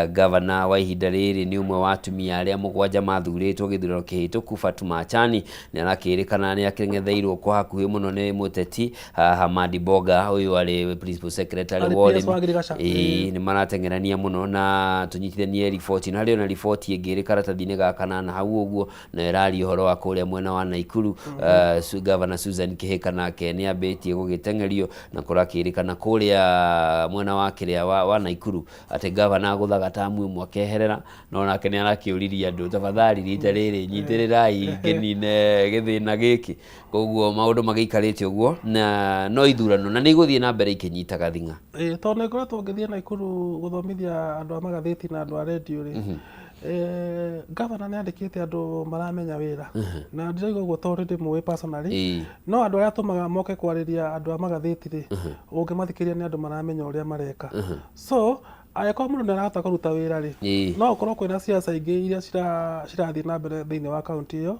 Ngavana wa ihinda rĩrĩ nĩ ũmwe wa atumia arĩa mũgwanja mathurĩtwo gĩthurano kĩhĩtũku Fatuma Achani nĩ arakĩrĩkana nĩ akĩng'etheirwo kwa hakuhĩ mũno nĩ mũteti Hamadi Boga ũyũ arĩ principal secretary wa ũrĩmi. Ĩĩ nĩ marateng'erania mũno na tũnyitithanie riboti na harĩ ona riboti ĩngĩ ĩrĩ karatathi-inĩ ga kanana hau ũguo na ĩraria ũhoro wa kũrĩa mwena wa Naikuru. Governor Susan Kihika nake nĩ ambĩtie gũgĩteng'erio na kũrakĩrĩkana kũrĩa mwena wa kĩrĩa wa Naikuru atĩ gavana agũthaga tamu ĩmwe akeherera, no nake nĩ arakĩũririe andũ tafadhali rita rĩrĩ nyitĩrĩrai ngĩnine gĩthĩna gĩkĩ. Koguo maũndũ magĩikarĩte ũguo na no ithurano na nĩ igũthiĩ na mbere ikĩnyitaga thing'a. Ĩĩ, tondũ nĩ ngoretwo ngĩthiĩ Naikuru gũthomithia andũ a magathĩti na andũ a rendio rĩ, gavana nĩ andĩkĩte andũ maramenya wĩra na ndiraigua ũguo tondũ nĩ ndĩmũĩ personally, no andũ arĩa atũmaga moke kwarĩria andũ a magathĩti rĩ, ũngĩmathikĩrĩria nĩ andũ maramenya ũrĩa mareka. So angĩkorwo mũndũ nĩ arahota kũruta wĩra rĩ, no gũkorwo kwĩna ciaca ingĩ iria cirathiĩ na mbere thĩinĩ wa kaũntĩ ĩyo,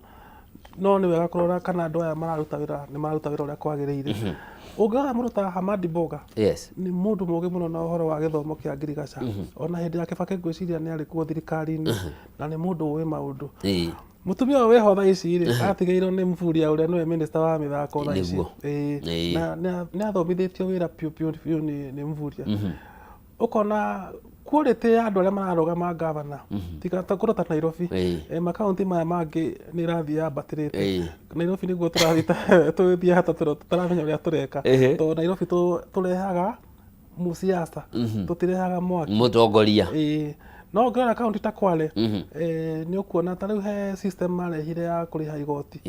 no nĩ wega kũrora kana andũ aya mararuta wĩra nĩ mararuta wĩra ũrĩa kwagĩrĩire. Ũngĩrora mũndũ ta Hamadi Mboga, nĩ mũndũ mũgĩ mũno na ũhoro wa gĩthomo kĩa ngirigaca. Ona hĩndĩ ya Kibaki ngwĩciria nĩ arĩ kuo thirikari-inĩ na nĩ mũndũ ũĩ maũndũ. Mũtumia ũyũ wĩho thaa ici rĩ, atigĩirwo nĩ Mvurya ũrĩa nĩwe minister wa mĩthako thaa ici. Na nĩ athomithĩtio wĩra piũ piũ piũ nĩ Mvurya. Ũkona quality ya andũ arĩa mararũgama ngavana tiga ta kũndũ ta Nairobi, makaunti maya mangĩ nĩ ĩrathiĩ yambatĩrĩte. Nairobi nĩguo tũrathiĩ tũgĩthiaga ta tũtaramenya ũrĩa tũreka, tondũ Nairobi tũrehaga mũciaca, tũtirehaga mwaki. Mũtongoria. No ũngĩrora kaunti ta Kwale, nĩ ũkuona ta rĩu he system marehire ya kũrĩha igoti.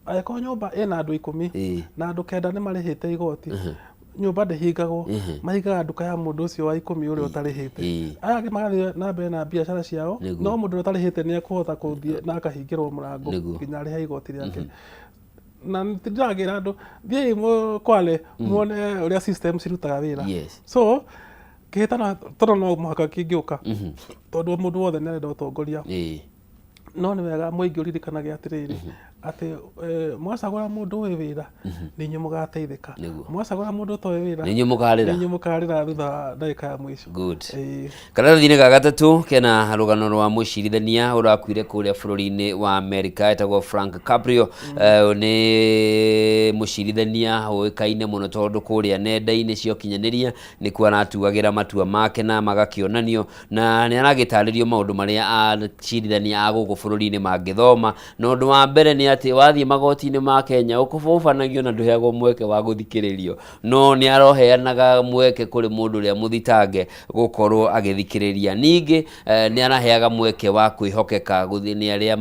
Angĩkorwo nyũmba ĩna andũ 10 na andũ 9 nĩ marĩhĩte igoti, Nyũmba ndĩhingagwo, mahingaga nduka ya mũndũ ũcio wa ikũmi ũrĩa ũtarĩhĩte. Aya angĩ magathiĩ na mbere na biacara ciao, no mũndũ ũrĩa ũtarĩhĩte nĩ ekũhota gũthiĩ na akahingĩrwo mũrango nginya arĩhe igoti rĩake. Na ndĩragĩra andũ, thiĩi Kwale muone ũrĩa system cirutaga wĩra. So kĩhĩtano tondũ no mũhaka kĩngĩũka, tondũ mũndũ wothe nĩ arenda ũtongoria. No nĩ wega mũingĩ ũririkanage atĩrĩrĩ, atĩ mwacagũra mũndũ ũĩ wĩra, nĩ inyuĩ mũgateithĩka. Mwacagũra mũndũ ũtoĩ wĩra, nĩ inyuĩ mũkarĩra. Nĩ inyuĩ mũkarĩra thutha wa ndagĩka ya mũico. Good. Karatathi-inĩ ga gatatũ kena rũgano rwa mũcirithania ũrakuire kũrĩa bũrũri-inĩ wa Amerika etagwo Frank Caprio. Nĩ mũcirithania ũĩkaine mũno tondũ kũrĩa nenda-inĩ cia ũkinyanĩria nĩkuo aratuagĩra matua make na magakĩonanio, na nĩ aragĩtarĩrio maũndũ marĩa acirithania a gũkũ bũrũri-inĩ mangĩthoma. Na ũndũ wa mbere nĩ atĩ wathiĩ magoti-inĩ ma Kenya ũkũbũbanagio na ndũheagwo mweke wa gũthikĩrĩrio, no nĩ aroheanaga mweke kũrĩ mũndũ ũrĩa mũthitange gũkorwo agĩthikĩrĩria. Ningĩ nĩ araheaga mweke wa kwĩhokeka nĩ arĩa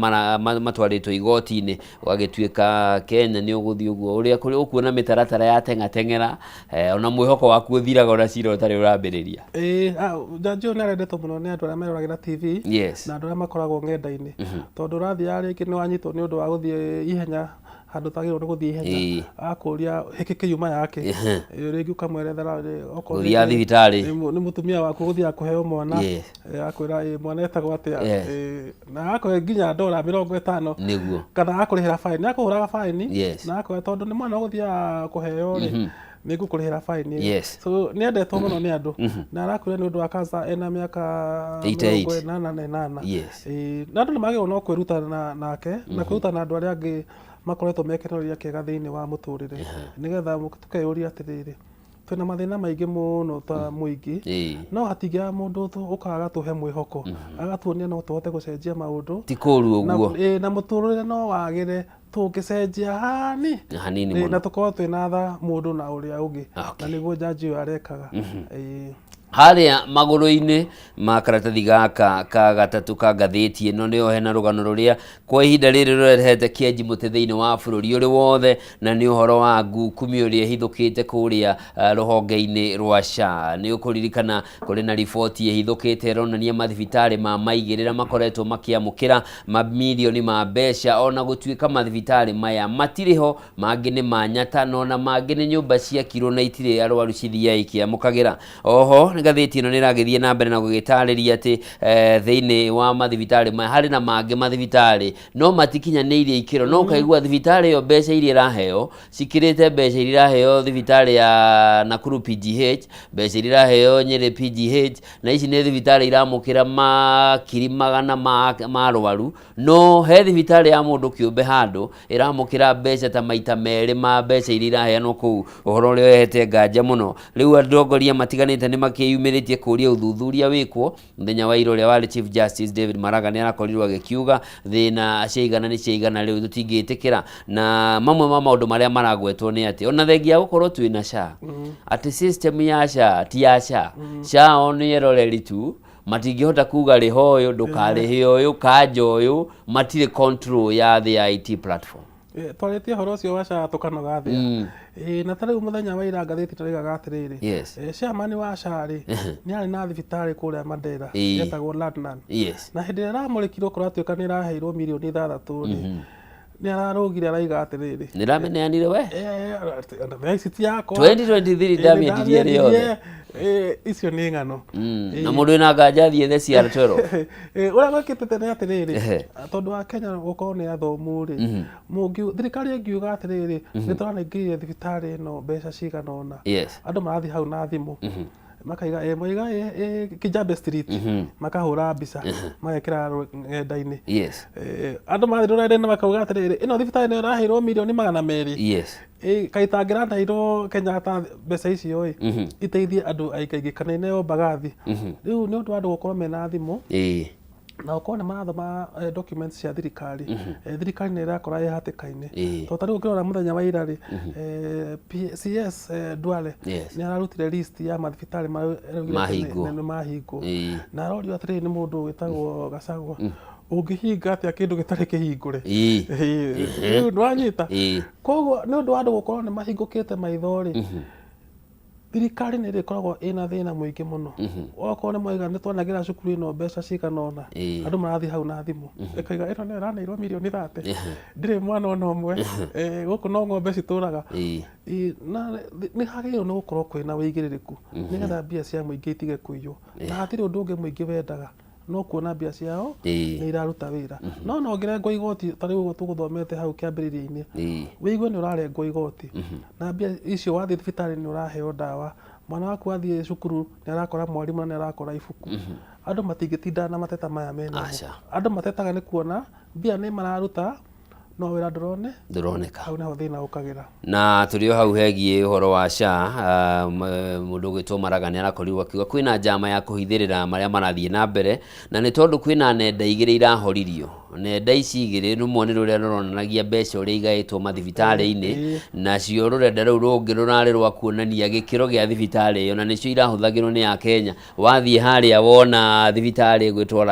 matwarĩtwo igoti-inĩ. Ũgagĩtuĩka Kenya nĩ ũgũthiĩ ũguo ũrĩa ũkuona mĩtaratara ya teng'ateng'era, ona mwĩhoko waku ũthiraga ona cira ũtarĩ ũrambĩrĩria. Ĩĩ, njanji ũyũ nĩ arendetwo mũno nĩ andũ arĩa meroragĩra TV na andũ arĩa makoragwo ng'enda-inĩ, tondũ ũrathiaga rĩngĩ nĩ wanyitwo nĩ ũndũ wa gũthiĩ ihenya handũ ũtagĩrĩirwo nĩ gũthiĩ ihenya, agakũria hĩkĩ kĩuma yake, rĩngĩ ũkamwerethera okorwo Gũthiaga thibitarĩ. nĩ mũtumia waku ũgũthiaga kũheo mwana, agakwĩra ĩ mwana etagwo atĩa, na agakũhe nginya ndora 50 kana agakũrĩhĩra baĩni, akũhũraga baĩni na agakwĩra tondũ nĩ mwana ũgũthiaga kũheo rĩ, nĩ ngũkũrĩhĩra baĩni ĩyo. So nĩ endetwo mũno nĩ andũ, na arakuire nĩ ũndũ wa cancer ena mĩaka 88. 88. Ĩĩ, na andũ nĩ magĩrĩirwo no kwĩruta nake na kwĩruta na andũ arĩa angĩ makoretwo me kĩonereria kĩega thĩinĩ wa mũtũrĩre, nĩgetha tũkeyũria atĩrĩrĩ, twĩna mathĩna maingĩ mũno ta mũingĩ, no hatingĩaga mũndũ ũkaga agatũhe mwĩhoko, agatuonia no tũhote gũcenjia maũndũ. Ti kũru ũguo. Na mũtũrĩre no wagĩre tũngĩcenjia hani hanini mũno, na tũkorwo twĩna tha mũndũ na ũrĩa ũngĩ, na nĩguo njanji ũyũ arekaga. Harĩa magũrũ-inĩ ma karatathi gaka ka gatatũ ka ngathĩti ĩno nĩho hena rũgano rũrĩa kwa ihinda rĩrĩ rũrehete kĩenji mũtĩ thĩinĩ wa bũrũri ũrĩ wothe, na nĩ ũhoro wa ngukumi ũrĩa ĩhithũkĩte kũrĩa rũhonge-inĩ rwa SHA. Nĩ ũkũririkana kũrĩ na riboti ĩhithũkĩte ĩronania mathibitarĩ ma maigĩrĩra makoretwo makĩamũkĩra mamirioni ma mbeca, ona gũtuĩka mathibitarĩ maya matirĩ ho, mangĩ nĩ ma nyata, na ona mangĩ nĩ nyũmba ciakirwo na itirĩ arwaru cithiaga ikĩamũkagĩra. Oho ngathĩti ĩno nĩ ĩragĩthiĩ na mbere na gũgĩtarĩria atĩ thĩinĩ wa mathibitarĩ maya harĩ na mangĩ mathibitarĩ no matikinyanĩirie ikĩro, no ũkaigua thibitarĩ ĩyo mbeca iria ĩraheo cikĩrĩte mbeca iria iraheo thibitarĩ ya Nakuru PGH, mbeca iria iraheo Nyeri PGH, na ici nĩ thibitarĩ iramũkĩra makiri magana ma arwaru, no he thibitarĩ ya mũndũ kĩũmbe handũ ĩramũkĩra mbeca ta maita merĩ ma mbeca iria iraheanwo kũu, ũhoro ũrĩa ũrehete nganja mũno. Rĩu atongoria matiganĩte nĩ makĩyumĩrĩtie kũria ũthuthuria wĩkwo. Mũthenya wa ira ũrĩa warĩ Chief Justice David Maraga nĩ arakorirwo agĩkiuga thĩna ciaigana nĩ ciaigana rĩu tũtingĩtĩkĩra. Na mamwe ma maũndũ marĩa maragwetwo nĩ atĩ ona thengia ya gũkorwo twĩna SHA, atĩ system ya SHA ti ya SHA. SHA o nĩ eroreri tu, matingĩhota kuga rĩha ũyũ, ndũkarĩhe ũyũ, kanja ũyũ, matirĩ control ya the IT platform. Twarĩtie ũhoro ũcio wa SHA tũkanoga thĩa. Na ta rĩu mũthenya wa ira ngathĩti tũraigaga atĩrĩrĩ, chairman wa SHA rĩ, nĩ arĩ na thibitarĩ kũrĩa Mandera yetagwo Ladnan. Na hĩndĩ ĩrĩa ĩramũrĩkirwo kũratuĩka nĩ ĩraheirwo mirioni 6 rĩ, nĩ ararũgire araiga atĩrĩrĩ, Nĩ ndamĩneanire we? Thaa ici ti yakwa. 2023 ndamĩendirie ĩrĩ yothe. Icio nĩ ng'ano. Na mũndũ wĩna nganja athiĩ the CR12. Ũrĩa gwĩkĩtĩte nĩ atĩrĩrĩ, tondũ wa Kenya gũkorwo nĩ athomu rĩ, thirikari ĩngiuga atĩrĩrĩ, nĩ tũranengire thibitarĩ ĩno mbeca cigana ũna, andũ marathiĩ hau na thimũ, makaiga mwaiga Kijabe Street, makahũra mbica, magekĩra ng'enda-inĩ. Andũ mathiĩ rũrenda-inĩ makauga atĩrĩrĩ, ĩno thibitarĩ nĩyo ĩraheirwo mirioni 200. Kaĩ itangĩraheirwo Kenyatta mbeca icio ĩ, iteithie andũ aingĩ kana ineo Mbagathi. Rĩu nĩ ũndũ wa andũ gũkorwo mena thimũ, na gũkorwo nĩ marathoma documents cia thirikari, thirikari nĩ ĩrakora ĩ hatĩka-inĩ. Tondũ ta rĩu ũngĩrora mũthenya wa ira rĩ, CS Duale nĩ ararutire list ya mathibitarĩ marĩa araugire atĩ nĩ mahingwo. Na arorio atĩrĩrĩ nĩ mũndũ wĩtagwo Gachagua, ũngĩhinga atĩa kĩndũ gĩtarĩ kĩhingũre? Rĩu nĩwanyita? Koguo nĩ ũndũ wa andũ gũkorwo nĩ mahingũkĩte maitho rĩ, Thirikari nĩ ĩrĩkoragwo ĩna thĩna mũingĩ mũno. Okorwo nĩ mwaiga nĩ twanengera cukuru ĩno mbeca cigana ũna, andũ marathiĩ hau na thimũ. Ĩkauga ĩno nĩyo ĩraneirwo mirioni 30, ndĩrĩ mwana ona ũmwe, gũkũ no ng'ombe citũraga. Na nĩ hagĩrĩirwo nĩ gũkorwo kwĩna ũigĩrĩrĩku nĩgetha mbia cia mũingĩ itige kũiywo. Na hatirĩ ũndũ ũngĩ mũingĩ wendaga no kuona mbia ciao nĩ iraruta wĩra. No ona ũngĩrengwo igoti ta rĩu ũguo tũgũthomete hau kĩambĩrĩria-inĩ, wĩigue nĩ ũrarengwo igoti na mbia icio wathiĩ thibitarĩ nĩ ũraheo ndawa, mwana waku athiĩ cukuru nĩ arakora mwarimũ na nĩ arakora ibuku. Andũ matingĩtinda na mateta maya menamo. Andũ matetaga nĩ kuona mbia nĩ mararuta no wĩra ndũrone Ndũroneka. Hau nĩho thĩna ũkagĩra. Na tũrĩ o hau hegiĩ ũhoro wa SHA, mũndũ ũgwĩtwo Maraga nĩ arakorirwo akiuga kwĩna njama ya kũhithĩrĩra marĩa marathiĩ na mbere, na nĩ tondũ kwĩna nenda igĩrĩ irahoririo. Nenda ici igĩrĩ, rũmwe nĩ rũrĩa rũronanagia mbeca ũrĩa igaĩtwo mathibitarĩ-inĩ, nacio rũrenda rũu rũngĩ rũrarĩ rwa kuonania gĩkĩro gĩa thibitarĩ ĩyo, na nĩcio irahũthagĩrwo nĩ Akenya. Wathiĩ harĩa wona thibitarĩ ĩgwĩtwo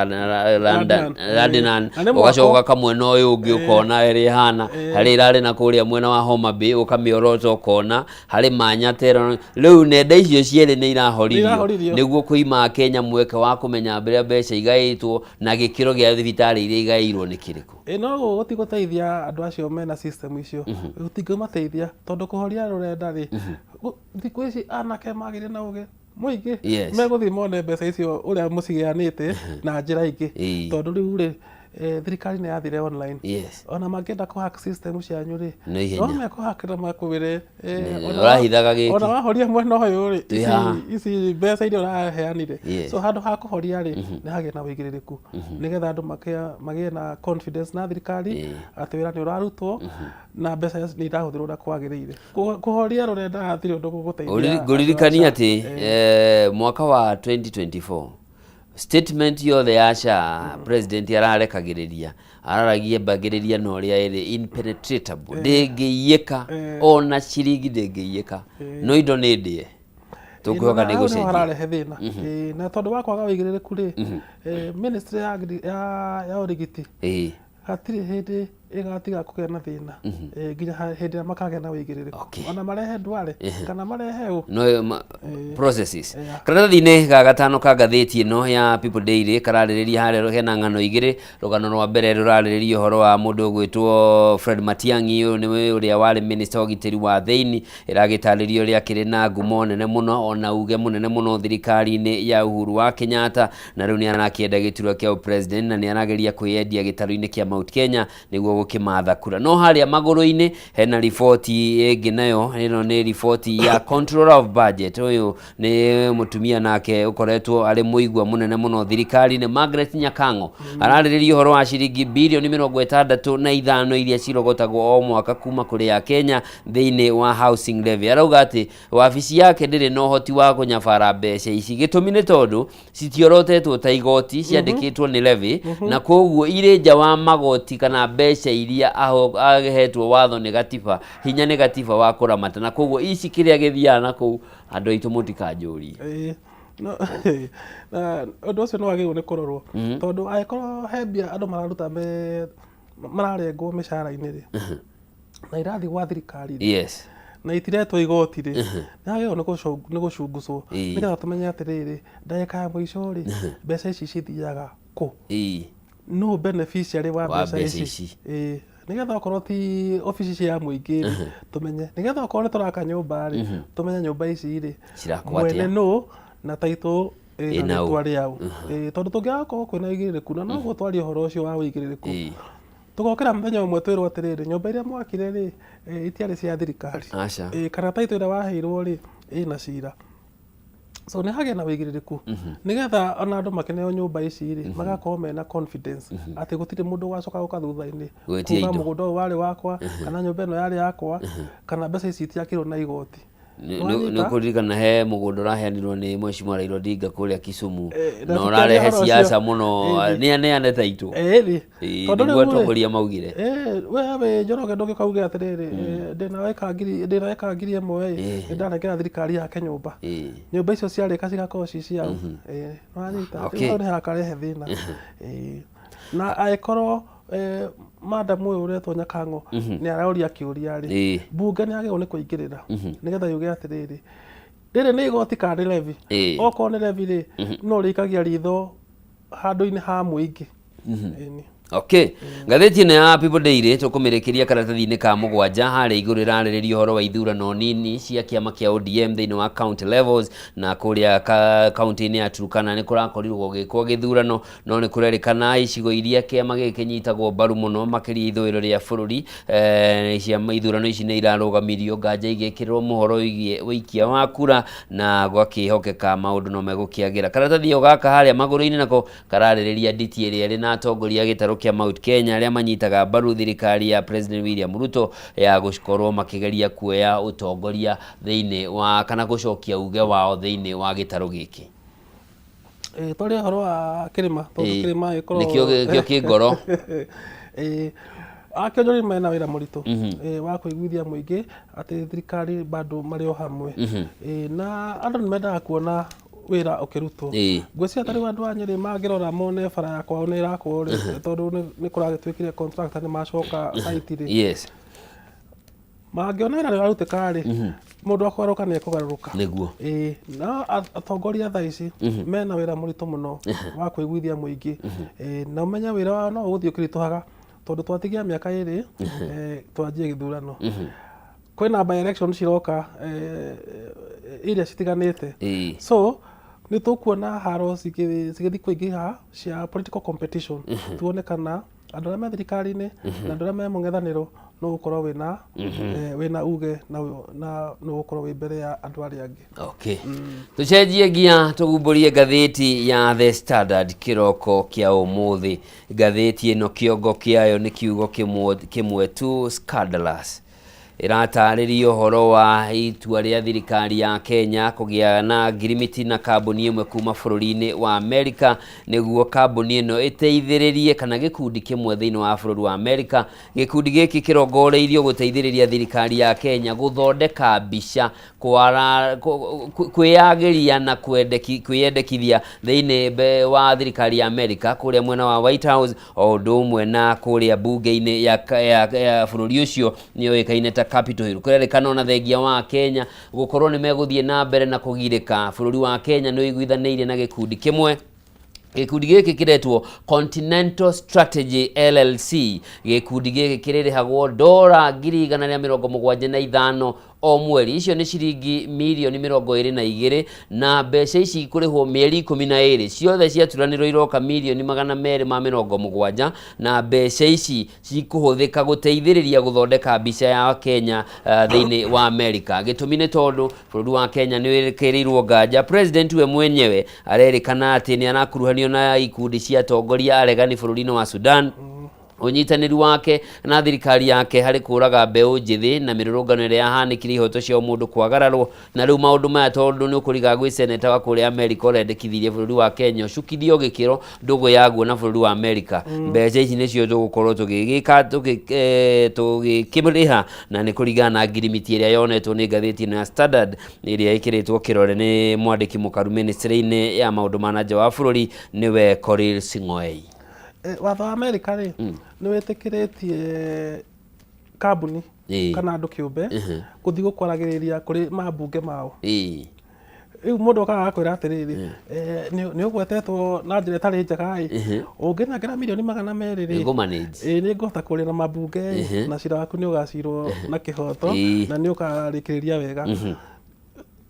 Radenan, Na nĩ mwako. Ũgacoka kamwena ũyũ ũngĩ ũkona ĩrĩa ĩhana, harĩa ĩrarĩ na kũrĩa mwena wa Homa Bay ũkamĩorota ũkona harĩ Manyata ĩro. Rĩu nenda icio cierĩ nĩ irahoririo Irahoririo. Nĩguo kũima Akenya mweke wa kũmenya ũrĩa mbeca igaĩtwo na gĩkĩro gĩa thibitarĩ iria igaĩirwo nĩ kĩrĩkũ. Ĩ no gũtigũteithia andũ acio mena system icio, gũtingĩmateithia tondũ kũhoria rũrenda rĩ, thikũ ici anake magĩire na ũgĩ mũingĩ. Megũthiĩ mone mbeca icio ũrĩa mũciheanĩte na njĩra ingĩ. Tondũ rĩu rĩ, thirikari nĩ yathire online. Ona mangĩenda kũ hack system cianyu rĩ, Nĩ ihenya. No mekũ hack na makwĩre Ũrahithaga gĩkĩ. Ona wahoria mwena ũyũ rĩ, Twĩ haha. Ici mbeca iria ũraheanire. So handũ ha kũhoria rĩ, nĩ hagĩe na ũigĩrĩrĩku nĩgetha andũ magĩe na confidence na thirikari atĩ wĩra nĩ ũrarutwo na mbeca nĩ irahũthĩrwo ũrĩa kwagĩrĩire. Kũhoria rũrenda hatirĩ ũndũ gũgũteithia. Ngũririkania atĩ mwaka wa 2024 statement yothe ya SHA president ararekagĩrĩria, araragia mbagĩrĩria na ũrĩa ĩrĩ impenetrable, ndĩngĩiyĩka, ona ciringi ndĩngĩiyĩka, no indo nĩ ndĩe, tũkwĩhoka nĩ Hau nĩho gũcenjia. Hararehe thĩna. Na tondũ wa kwaga ũigĩrĩrĩku rĩ, ministry ya ũrigiti hatirĩ hĩndĩ ĩgatiga kũgĩa na thĩna, nginya hĩndĩ ĩrĩa makagĩa na ũigĩrĩrĩku. Ona marehe ndware kana marehe ũ No processes. Karatathi-inĩ ga gatano ka ngathĩti ĩno ya People Daily kararĩrĩria harĩa hena ng'ano igĩrĩ. Rũgano rwa mbere rũrarĩrĩria ũhoro wa mũndũ ũgwĩtwo Fred Matiang'i. Ũyũ nĩ ũrĩa warĩ minister wa ũgitĩri wa thĩinĩ. Ĩragĩtarĩria ũrĩa akĩrĩ na ngumo nene mũno ona uge mũnene mũno thirikari-inĩ ya Uhuru wa Kenyatta, na rĩu nĩ arakĩenda gĩturwa kĩa president na nĩ arageria kwĩyendia gĩtarũ-inĩ kĩa Mount Kenya nĩguo gũkĩmatha kura. No harĩa magũrũ-inĩ hena riboti ĩngĩ, nayo ĩno nĩ riboti ya Controller of Budget. Ũyũ nĩ mũtumia nake ũkoretwo arĩ mũigua mũnene mũno thirikari-inĩ, Margaret Nyakang'o. Ararĩrĩria ũhoro wa ciringi birioni 65 iria cirogotagwo o mwaka kuma kũrĩ ya Kenya thĩinĩ wa housing levy. Arauga atĩ wabici yake ndĩrĩ na ũhoti wa kũnyabara mbeca ici, gĩtũmi nĩ tondũ citiorotetwo ta igoti, ciandĩkĩtwo nĩ levy, na koguo irĩ nja wa magoti kana mbeca iria ahetwo watho nĩ gatiba, hinya nĩ gatiba wa kũramata, na koguo ici kĩrĩa gĩthiaga na kũu andũ aitũ mũtikanjũrie. Ĩĩ. No, na ũndũ ũcio nĩ wagĩrĩirwo nĩ kũrorwo tondũ angĩkorwo he mbia andũ mararuta me mararengwo mĩcara-inĩ rĩ, na irathiĩ gwa thirikari rĩ, na itiretwo igoti rĩ, nĩ hagĩrĩirwo nĩ gũcunguzwo nĩgetha tũmenye atĩrĩrĩ, ndagĩka ya mũico rĩ, mbeca ici cithiaga kũ, nũ beneficiary wa wa mbeca mbeca ici. Ici. Ĩĩ, nĩgetha okorwo ti obici cia mũingĩ rĩ, tũmenye, nĩgetha okorwo nĩ tũraka nyũmba rĩ, tũmenye nyũmba ici rĩ, Cirakwo mwene atĩa? nũ na title ĩna Ĩna ũ. rĩtwa rĩaũ. Ĩĩ, tondũ tũngĩaga gũkorwo kwĩna ũigĩrĩrĩku, na noguo twaria ũhoro ũcio wa ũigĩrĩrĩku, tũgokĩra mũthenya ũmwe twĩrwo atĩrĩrĩ, nyũmba iria mwakire rĩ, itiarĩ cia thirikari. Aca. Ĩĩ, kana title ĩrĩa waheirwo rĩ, ĩna cira. So nĩ hagĩe na ũigĩrĩrĩku nĩgetha ona andũ makĩneo nyũmba ici rĩ, magakorwo mena confidence atĩ gũtirĩ mũndũ ũgacoka gũka thutha-inĩ Gwĩtia kuga indo. mũgũnda ũyũ warĩ wakwa, kana nyũmba ĩno yarĩ yakwa, kana mbeca ici itiakĩrwo na igoti. Nĩ ũkũririkana he mũgũnda ũraheanirwo nĩ Mheshimiwa Raila Odinga kũrĩa Kisumu, Na na tũkĩaria ũrarehe ũhoro ũcio. siasa mũno, nĩ aneane taitũ. Ĩĩ. Tondũ Nĩguo rĩu rĩ, atongoria maugire. We wĩ Njoroge ndũngĩũka uge atĩrĩrĩ, ndĩna ĩka ngiri, ndĩna ĩka 1000 ĩ, nĩ ndanengera thirikari yake nyũmba. Nyũmba icio ciarĩka cigakorwo ci ciao. Nĩwanyita? Rĩu hau nĩ hakarehe thĩna. Na angĩkorwo madam ũyũ ũretwo Nyakang'o nĩ aroria kĩũria rĩ, bunge nĩ yagĩrĩirwo nĩ kũingĩrĩra nĩgetha yuge atĩrĩrĩ, Rĩrĩ nĩ igoti kana nĩ levy? Okorwo nĩ levy rĩ, no rĩikagia ritho handũ-inĩ ha mũingĩ. Ĩni. Okay. Ngathĩti ĩno ya People Daily tũkũmĩrĩkĩria karatathi-inĩ ka mũgwanja harĩa igũrũ ĩrarĩrĩria ũhoro wa ithurano nini cia kĩama kĩa ODM thĩinĩ wa county levels na kũrĩa kaunti-inĩ ya Turkana nĩ kũrakorirwo gũgĩkwo gĩthurano no nĩ kũrerĩkana icigo iria kĩama gĩkĩ kĩnyitagwo mbaru mũno makĩria ithũĩro rĩa bũrũri eh, ciama ithurano ici nĩ irarũgamirio nganja igĩkĩrĩrwo mũhoro wĩgiĩ ũikia wa kura na gwakĩhokeka maũndũ no megũkĩagĩra karatathi o gaka harĩa magũrũ-inĩ nako kararĩrĩria nditi ĩrĩa ĩrĩ na atongoria a gĩtarũ kĩa Mount Kenya arĩa manyitaga mbaru thirikari ya President William Ruto ya gũkorwo makĩgeria kuoya ũtongoria thĩinĩ wa kana gũcokia uge wao thĩinĩ wa gĩtarũ gĩkĩ. Ĩĩ, twaria ũhoro wa kĩrĩma tondũ kĩrĩma gĩkoragwo Nĩkĩo nĩkĩo kĩ ngoro. Ĩĩ, akĩonjorithia mena wĩra mũritũ wa kũiguithia mũingĩ atĩ thirikari bado marĩ o hamwe. Ĩĩ, na andũ nĩ mendaga kuona wĩra ũkĩrutwo. Ngwĩciria ta rĩu andũ a Nyĩrĩ mangĩrora mone bara ya kwao nĩ ĩrakwo rĩ, tondũ nĩ kũragĩtuĩkire contractor nĩ macoka site rĩ. Mangĩona wĩra nĩ ũrarutĩka rĩ, mũndũ akũgarũrũka nĩ ekũgarũrũka. Ĩĩ, no atongoria thaa ici mena wĩra mũritũ mũno wa kũiguithia mũingĩ. Ĩĩ, na ũmenye wĩra wao no ũgũthiĩ ũkĩritũhaga tondũ twatigia mĩaka ĩrĩ twanjie gĩthurano. Kwĩna by election ciroka iria citiganĩte. So nĩ tũkuona haro cigĩthiĩ kũingĩha cia political competition. Tuone kana andũ arĩa me thirikari-inĩ na andũ arĩa me mũng'ethanĩro nũ ũgũkorwo wĩna wĩna uge na nũ ũgũkorwo wĩ mbere ya andũ arĩa angĩ. Okay. Tũcenjie nginya tũgumbũrie ngathĩti ya The Standard kĩroko kĩa ũmũthĩ. Ngathĩti ĩno kĩongo kĩayo nĩ kiugo kĩmwe tu, scandalous. Ĩratarĩria ũhoro wa itua rĩa thirikari ya Kenya kũgĩa na ngirimiti na kambuni ĩmwe kuma bũrũri-inĩ wa Amerika nĩguo kambuni ĩno ĩteithĩrĩrie kana gĩkundi kĩmwe thĩinĩ wa bũrũri wa Amerika. Gĩkundi gĩkĩ kĩrongoreirio gũteithĩrĩria thirikari ya Kenya gũthondeka mbica, kwĩyagĩria na kwĩyendekithia thĩinĩ wa thirikari ya Amerika kũrĩa mwena wa White House o ũndũ ũmwe na kũrĩa mbunge-inĩ ya, ya, ya bũrũri ũcio nĩyoĩkaine ta Capitol Hill. Kũrerĩkana ona thengia wa Kenya gũkorwo nĩ megũthiĩ na mbere na kũgirĩka, bũrũri wa Kenya nĩ ũiguithanĩirie na gĩkundi kĩmwe. Gĩkundi gĩkĩ kĩretwo Continental Strategy LLC. Gĩkundi gĩkĩ kĩrĩrĩhagwo dora 175,000 o mweri. Icio nĩ ciringi mirioni 22 na mbeca ici ikũrĩhwo mĩeri 12. Ciothe ciaturanĩrwo iroka mirioni 270 na mbeca ici cikũhũthĩka gũteithĩrĩria gũthondeka mbica ya Kenya thĩinĩ wa Amerika. Gĩtũmi nĩ tondũ bũrũri wa Kenya nĩ wĩkĩrĩirwo nganja. President we mwenyewe arerĩkana atĩ nĩ arakuruhanio na ikundi cia atongoria aregani bũrũri-inĩ wa Sudan. Ũnyitanĩri wake na thirikari yake harĩ kũraga mbeũ njĩthĩ na mĩrũrũngano ĩrĩa yahanĩkire ihoto cia ũmũndũ kwagararwo na rĩu maũndũ maya tondũ nĩ ũkũriga gwĩ seneta wa kũrĩa Amerika ũrendekithirie bũrũri wa Kenya ũcukithio gĩkĩro ndũgũ yaguo na bũrũri wa Amerika. Mbeca ici nĩcio tũgũkorwo tũgĩgĩka tũgĩkĩrĩha na nĩ kũringana na ngirimiti ĩrĩa yonetwo nĩ ngathĩti ĩno ya Standard ĩrĩa ĩkĩrĩtwo kĩrore nĩ mwandĩki mũkaru ministry-inĩ ya maũndũ ma na nja wa bũrũri nĩwe Korir Sing'oei. Watho wa Amerika rĩ, nĩ wĩtĩkĩrĩtie kambuni kana andũ kĩũmbe gũthiĩ gũkwaragĩrĩria kũrĩ mambunge mao. Rĩu mũndũ okaga agakwĩra atĩrĩrĩ, nĩ ũgwetetwo na njĩra ĩtarĩ njega ĩ, ũngĩnengera mirioni 200 rĩ, nĩ ngũhota kũrĩra na mambunge ĩ, na cira waku nĩ ũgacirwo na kĩhoto na nĩ ũkarĩkĩrĩria wega.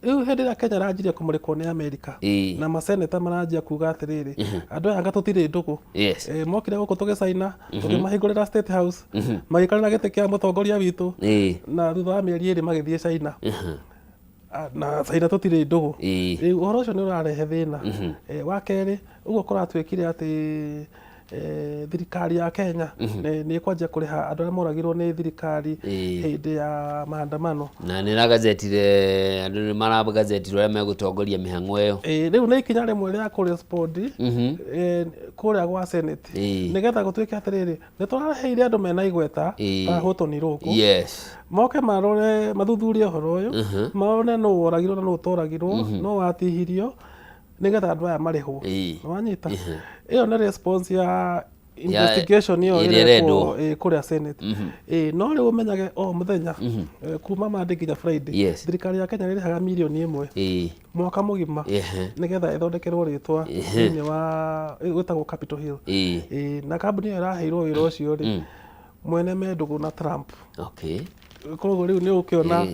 Rĩu hĩndĩ ĩrĩa Kenya ĩranjirie kũmũrĩkwo nĩ Amerika na maseneta maranjia kuga atĩrĩrĩ, andũ aya anga tũtirĩ ndũgũ. Mokire gũkũ tũgĩcaina, tũkĩmahingũrĩra State House, magĩikarĩra gĩtĩ kĩa mũtongoria witũ, na thutha wa mĩeri ĩrĩ magĩthiĩ China. Na China tũtirĩ ndũgũ. Rĩu ũhoro ũcio nĩ ũrarehe thĩna. Wa kerĩ, ũguo kũratuĩkire atĩ thirikari ya Kenya nĩ ĩkwanjia kũrĩha andũ arĩa moragirwo nĩ thirikari hĩndĩ ya maandamano. Na nĩ ĩragazetire andũ nĩ maragazetirwo arĩa megũtongoria mĩhang'o ĩyo. Rĩu nĩ ikinya rĩmwe rĩa kũrespond kũrĩa gwa Senate nĩgetha gũtuĩke atĩrĩrĩ, nĩ tũraheire andũ mena igweta ta Houghton Irũngũ moke marore mathuthurie ũhoro ũyũ, mone nũ woragirwo na nũ ũtoragirwo, nũ watihirio, nĩgetha andũ aya marĩhwo. Nĩwanyita? Ĩyo nĩ response ya Investigation ĩyo ĩrĩa ĩrekwo ĩrendwo. Kũrĩa Senate. No rĩu ũmenyage o mũthenya, kuma Monday nginya Friday, thirikari ya Kenya nĩ ĩrĩhaga mirioni 1 mwaka mũgima nĩgetha ĩthondekerwo rĩtwa thĩinĩ wa gwĩtagwo Capitol Hill. Na kambuni ĩyo ĩraheirwo wĩra ũcio rĩ, mwene me ndũgũ na Trump. Koguo rĩu nĩ ũkĩona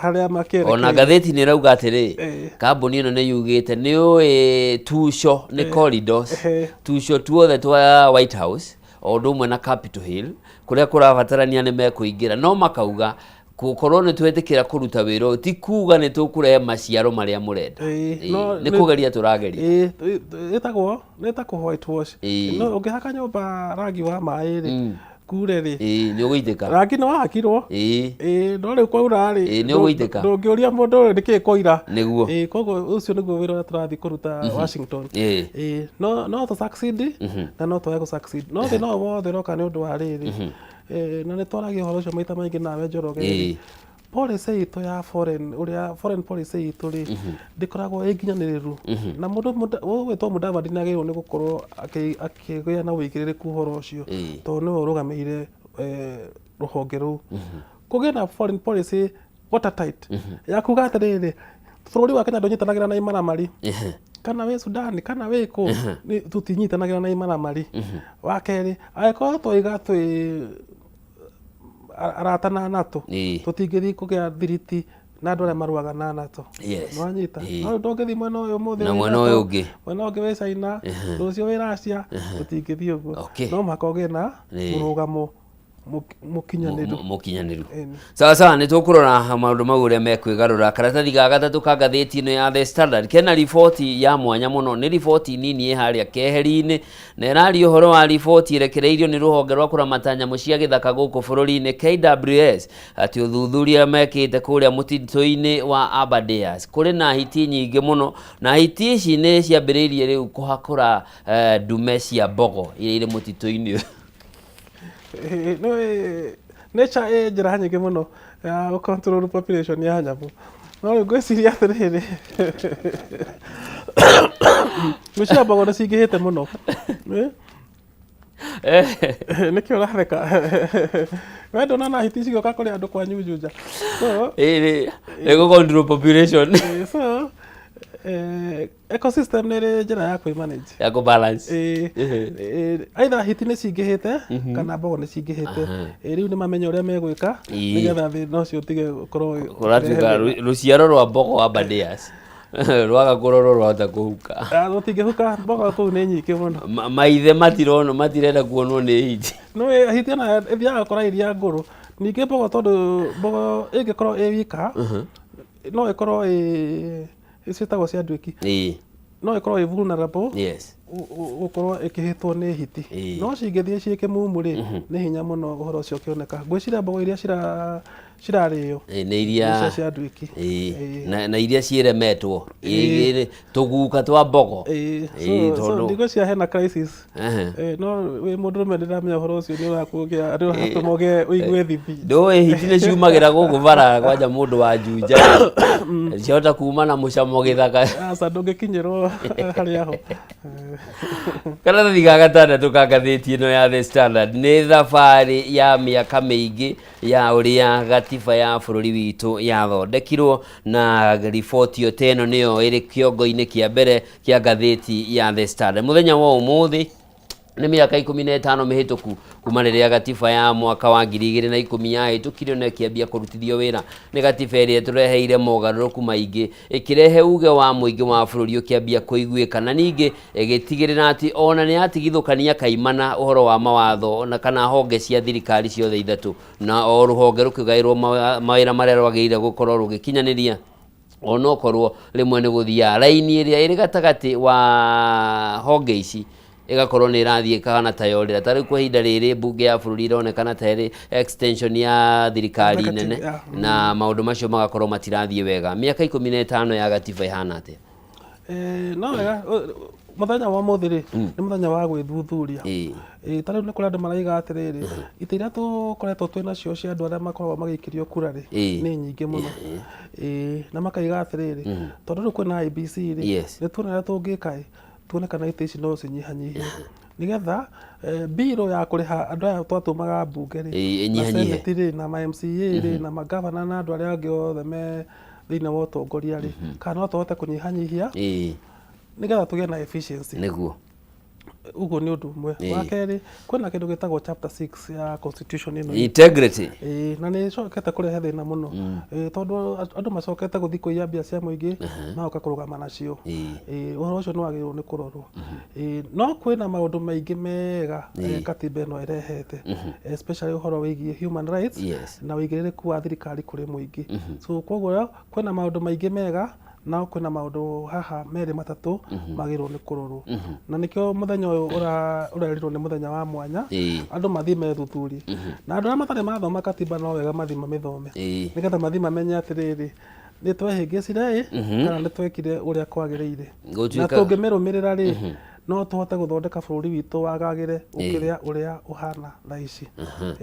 harĩa makĩerekeire. Ona ngathĩti nĩ ĩrauga atĩrĩ, kambuni ĩno nĩ yugĩte nĩ ũĩ tuco nĩ corridors, tuco tuothe twa White House o ũndũ ũmwe na Capitol Hill kũrĩa kũrabatarania nĩ mekũingĩra, no makauga gũkorwo nĩ twetĩkĩra kũruta wĩra ũyũ ti kuga nĩ tũkũrehe maciaro marĩa mũrenda. Nĩ kũgeria tũrageria. Ĩtagwo nĩ ta kũ whitewash. No ũngĩhaka nyũmba rangi wa maĩ rĩ, kure rĩ, Nĩ ũgũitĩka. Rangi nĩ wahakirwo. No rĩu kwaura rĩ, Nĩ ũgũitĩka. Ndũngĩũria mũndũ ũyũ nĩkĩ kwaira. Nĩguo. Koguo ũcio nĩguo wĩra ũrĩa tũrathiĩ kũruta Washington. No tũ succeed na no twage gũ succeed. No thĩna ũyũ wothe ũroka nĩ ũndũ wa rĩrĩ. Na nĩ twaragia ũhoro ũcio maita maingĩ nawe Njoroge rĩ. Policy itũ ya foreign, ũrĩa foreign policy itũ rĩ, ndĩkoragwo ĩ nginyanĩrĩru. Na mũndũ ũgwĩtwo Mudavadi nĩ agĩrĩirwo nĩ gũkorwo akĩgĩa na ũigĩrĩrĩku ũhoro ũcio, tondũ nĩwe ũrũgamĩrĩire rũhonge rũu. Kũgĩe na foreign policy watertight ya kuga atĩrĩrĩ, bũrũri wa Kenya ndũnyitanagĩra na imaramari, kana wĩ Sudan kana wĩ kũ, tũtinyitanagĩra na imaramari. Wa kerĩ, angĩkorwo twaiga twĩ arata na NATO, tũtingĩthiĩ kũgĩa thiriti na andũ arĩa marũaga na NATO. Nĩwanyita? No rĩu ndũngĩthiĩ mwena ũyũ ũmũthĩ Na wĩ mwena NATO, ũyũ ũngĩ. Mwena ũngĩ wĩ China, rũciũ wĩ Russia, tũtingĩthiĩ ũguo. No mũhaka ũgĩe na mũrũgamo mũkinyanĩru. Mũkinyanĩru. Ĩni. Sawa sawa, nĩ tũkũrora maũndũ mau ũrĩa mekwĩgarũra. Karatathi ga gatatũ ka ngathĩti ĩno ya The Standard kena riboti ya mwanya mũno, nĩ riboti nini ĩ harĩa keheri-inĩ, na ĩraria ũhoro wa riboti ĩrekereirio nĩ rũhonge rwa kũramata nyamũ cia gĩthaka gũkũ bũrũri-inĩ KWS, atĩ ũthuthuria mekĩte kũrĩa mũtitũ-inĩ wa Aberdares kũrĩ na hiti nyingĩ mũno, na hiti ici nĩ ciambĩrĩirie rĩu kũhakũra ndume cia mbogo iria irĩ mũtitũ-inĩ ũyũ. Nĩ nature ĩ njĩra nyingĩ mũno ya gũ control population ya nyamũ. No rĩu ngwĩciria atĩrĩrĩ, ngwĩciria mbogo nĩ cingĩhĩte mũno. Nĩkĩ ũratheka? We ndũnona hiti cigĩũka kũrĩa andũ kwanyu Juja? So, Nĩ gũ control population. So, ecosystem nĩ ĩrĩ njĩra ya kwĩ manage. Ya kũ balance. Either hiti nĩ cingĩhĩte kana mbogo nĩ cingĩhĩte. Rĩu nĩ mamenye ũrĩa megwĩka nĩgetha thĩna ũcio ũtige gũkorwo Kũratuĩka rũciaro rwa mbogo wa Aberdares rwaga kũrorwo rwahota kũhuka. Rũtingĩhuka, mbogo kũu nĩ nyingĩ mũno. Maithe matirona, matirenda kuonwo nĩ hiti. No hiti ona ĩthiaga gũkora iria ngũrũ. Ningĩ mbogo, tondũ mbogo ĩngĩkorwo ĩ wika, no ĩkorwo ĩ ciĩtagwo cia nduĩki, no ĩkorwo ĩ vulnerable gũkorwo ĩkĩhĩtwo nĩ hiti. No cingĩthiĩ ciĩ kĩmumu rĩ, nĩ hinya mũno ũhoro ũcio ũkĩoneka. Ngwĩciria mbogo iria cirarĩo Nĩ iria nĩcio cia nduĩki. Na iria ciĩremetwo tũguka twa mbogo. So ndigwĩciria hena crisis. No wĩ mũndũrũme ndĩramenya ũhoro ũcio nĩ ũrakũgĩa, nĩ ũratũma ũgĩe ũigue thithi. Ndũĩ hiti nĩ ciumagĩra gũkũ bara kwanja mũndũ wa Juja. Ciahota kuma na mũcamo gĩthaka. Aca, ndũngĩkinyĩrwo harĩa ho. Karatathi ga gatandatũ ka ngathĩti ĩno ya The Standard nĩ thabarĩ ya mĩaka mĩingĩ ya ũrĩa gatiba ya bũrũri witũ yathondekirwo, na riboti ĩyo ta ĩno nĩyo ĩrĩ kĩongo-inĩ kĩa mbere kĩa ngathĩti ya The Standard. Mũthenya wa ũmũthĩ nĩ mĩaka 15 mĩhĩtũku kuma rĩrĩa gatiba ya mwaka wa 2010 yahĩtũkirio na ĩkĩambia kũrutithio wĩra. Nĩ gatiba ĩrĩa ĩtũreheire mogarũrũku maingĩ, ĩkĩrehe uge wa mũingĩ wa bũrũri ũkĩambia kũiguĩka, na ningĩ ĩgĩtigĩrĩra atĩ ona nĩ yatigithũkania kaimana ũhoro wa mawatho na kana honge cia thirikari ciothe ithatũ, na o rũhonge rũkĩgaĩrwo mawĩra marĩa rwagĩrĩire gũkorwo rũgĩkinyanĩria, onokorwo rĩmwe nĩ gũthiaga raini ĩrĩa ĩrĩ gatagatĩ wa honge ici ĩgakorwo nĩ ĩrathiĩ kana ta yorĩra. Ta rĩu kwa ihinda rĩrĩ mbunge ya bũrũri ĩronekana ta ĩrĩ extension ya thirikari nene, na maũndũ macio magakorwo matirathiĩ wega. Mĩaka 15 ya gatiba ĩhana atĩa? No wega, mũthenya wa ũmũthĩ rĩ, nĩ mũthenya wa gwĩthuthuria. Ta rĩu nĩ kũrĩ andũ maraiga atĩrĩrĩ, itĩ iria tũkoretwo twĩ nacio cia andũ arĩa makoragwo magĩikĩrio kura rĩ, nĩ nyingĩ mũno. Na makaiga atĩrĩrĩ, tondũ rĩu kwĩna IEBC rĩ, nĩ tuone ũrĩa tũngĩka ĩ. Tuone kana itĩ ici no cinyihanyihio nĩgetha mbirũ ya kũrĩha andũ aya twatũmaga mbunge rĩ, Ĩĩ, na ĩnyihanyihe. senate rĩ, na ma MCA rĩ, na magavana na andũ arĩa angĩ othe me thĩinĩ wa ũtongoria rĩ, kana no tũhote kũnyihanyihia nĩgetha tũgĩe na efficiency. Nĩguo. Ũguo nĩ ũndũ ũmwe. Wa kerĩ, kwĩna kĩndũ gĩtagwo chapter 6 ya constitution ĩno. Integrity. Ĩĩ, na nĩ ĩcokete kũrehe thĩna mũno. Ĩĩ, tondũ andũ macokete gũthiĩ kũiya mbia cia mũingĩ, magoka kũrũgama nacio. Ĩĩ, ũhoro ũcio nĩ wagĩrĩirwo nĩ kũrorwo. Ĩĩ, no kwĩna maũndũ maingĩ mega katiba ĩno ĩrehete, especially ũhoro wĩgiĩ human rights na ũigĩrĩrĩku wa thirikari kũrĩ mũingĩ. So koguo kwĩna maũndũ maingĩ mega, no kwĩna maũndũ haha merĩ matatũ magĩrĩirwo nĩ kũrorwo. Na nĩkĩo mũthenya ũyũ ũrerirwo nĩ mũthenya wa mwanya, andũ mathiĩ methuthurie. Na andũ arĩa matarĩ mathoma katiba no wega mathiĩ mamĩthome. Nĩgetha mathiĩ mamenye atĩrĩrĩ, nĩ twehĩngĩcire ĩ, kana nĩ twekire ũrĩa kwagĩrĩire. Na tũngĩmĩrũmĩrĩra rĩ, no tũhote gũthondeka bũrũri witũ wagagĩre gũkĩra ũrĩa ũhana thaa ici.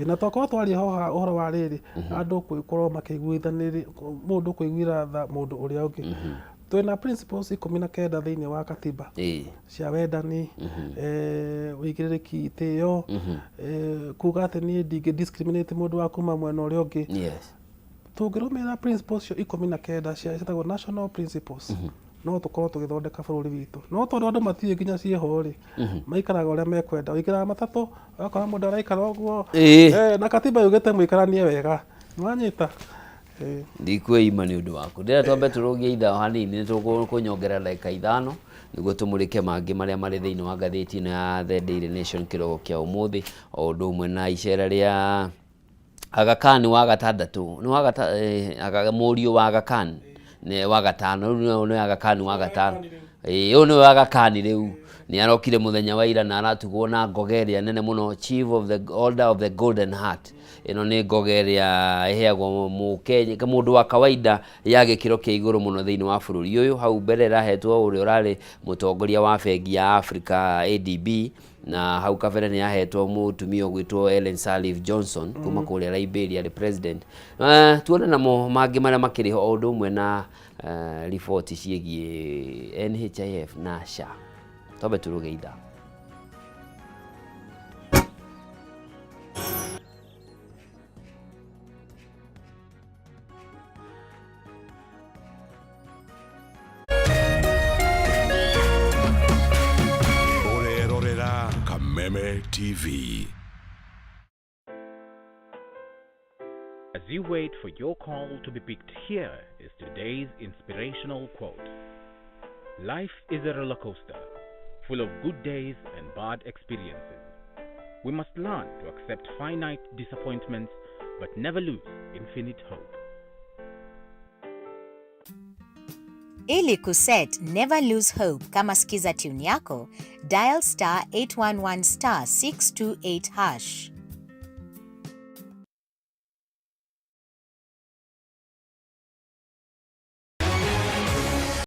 Na twakorwo twaria haha ũhoro wa rĩrĩ, andũ gũkorwo makĩiguithanĩria, mũndũ kũiguĩra tha mũndũ ũrĩa ũngĩ. Twĩna principles 19 thĩinĩ wa katiba cia wendani, ũigĩrĩrĩki, itĩo, kuga atĩ niĩ ndingĩ discriminate mũndũ wa kuma mwena ũrĩa ũngĩ. Tũngĩrũmĩrĩra principles icio 19 cia ciĩtagwo national principles, no tũkorwo tũgĩthondeka bũrũri witũ. No tondũ andũ matiũĩ nginya ciĩho rĩ, maikaraga ũrĩa mekwenda. Ũingĩraga matatũ, ũgakora mũndũ araikara ũguo, na katiba yugĩte mũikaranie wega. Nĩwanyita? Ndikwĩima nĩ ũndũ waku. Ndĩrenda twambe tũrũgie ithaa hanini, nĩ tũkũnyongera ndagĩka 5 nĩguo tũmũrĩke mangĩ marĩa marĩ thĩinĩ wa ngathĩti ĩno ya The Daily Nation kĩroko kĩa ũmũthĩ, o ũndũ ũmwe na icera rĩa Aga Khan wa gatandatũ, nĩ wa mũriũ wa Aga Khan, nĩ wa gatano, rĩu nĩ Aga Khan wa gatano. Ũyũ nĩwe Aga Khan rĩu. Nĩ arokire mũthenya wa ira na aratugwo na ngoga ĩrĩa nene mũno, Chief of the Order of the Golden Heart. Ĩno nĩ ngoga ĩrĩa ĩheagwo Mũkenya, mũndũ wa kawaida ya gĩkĩro kĩa igũrũ mũno thĩinĩ wa bũrũri ũyũ. Hau mbere ĩrahetwo ũrĩa ũrarĩ mũtongoria wa bengi ya Africa ADB, na hau kabere nĩ yahetwo mũtumia ũgwĩtwo Ellen Sirleaf Johnson kuma kũrĩa Liberia arĩ president. Tuone namo mangĩ marĩa makĩrĩ ho o ũndũ ũmwe na riboti ciĩgiĩ NHIF na SHA. Twambe tũrũge ithaa. Ũrerorera Kameme TV. As you wait for your call to be picked, here is today's inspirational quote. Life is a roller coaster, full of good days and bad experiences. We must learn to accept finite disappointments, but never lose infinite hope. Ili kuset Never Lose Hope kama skiza tune yako, dial star 811 star 628 hash.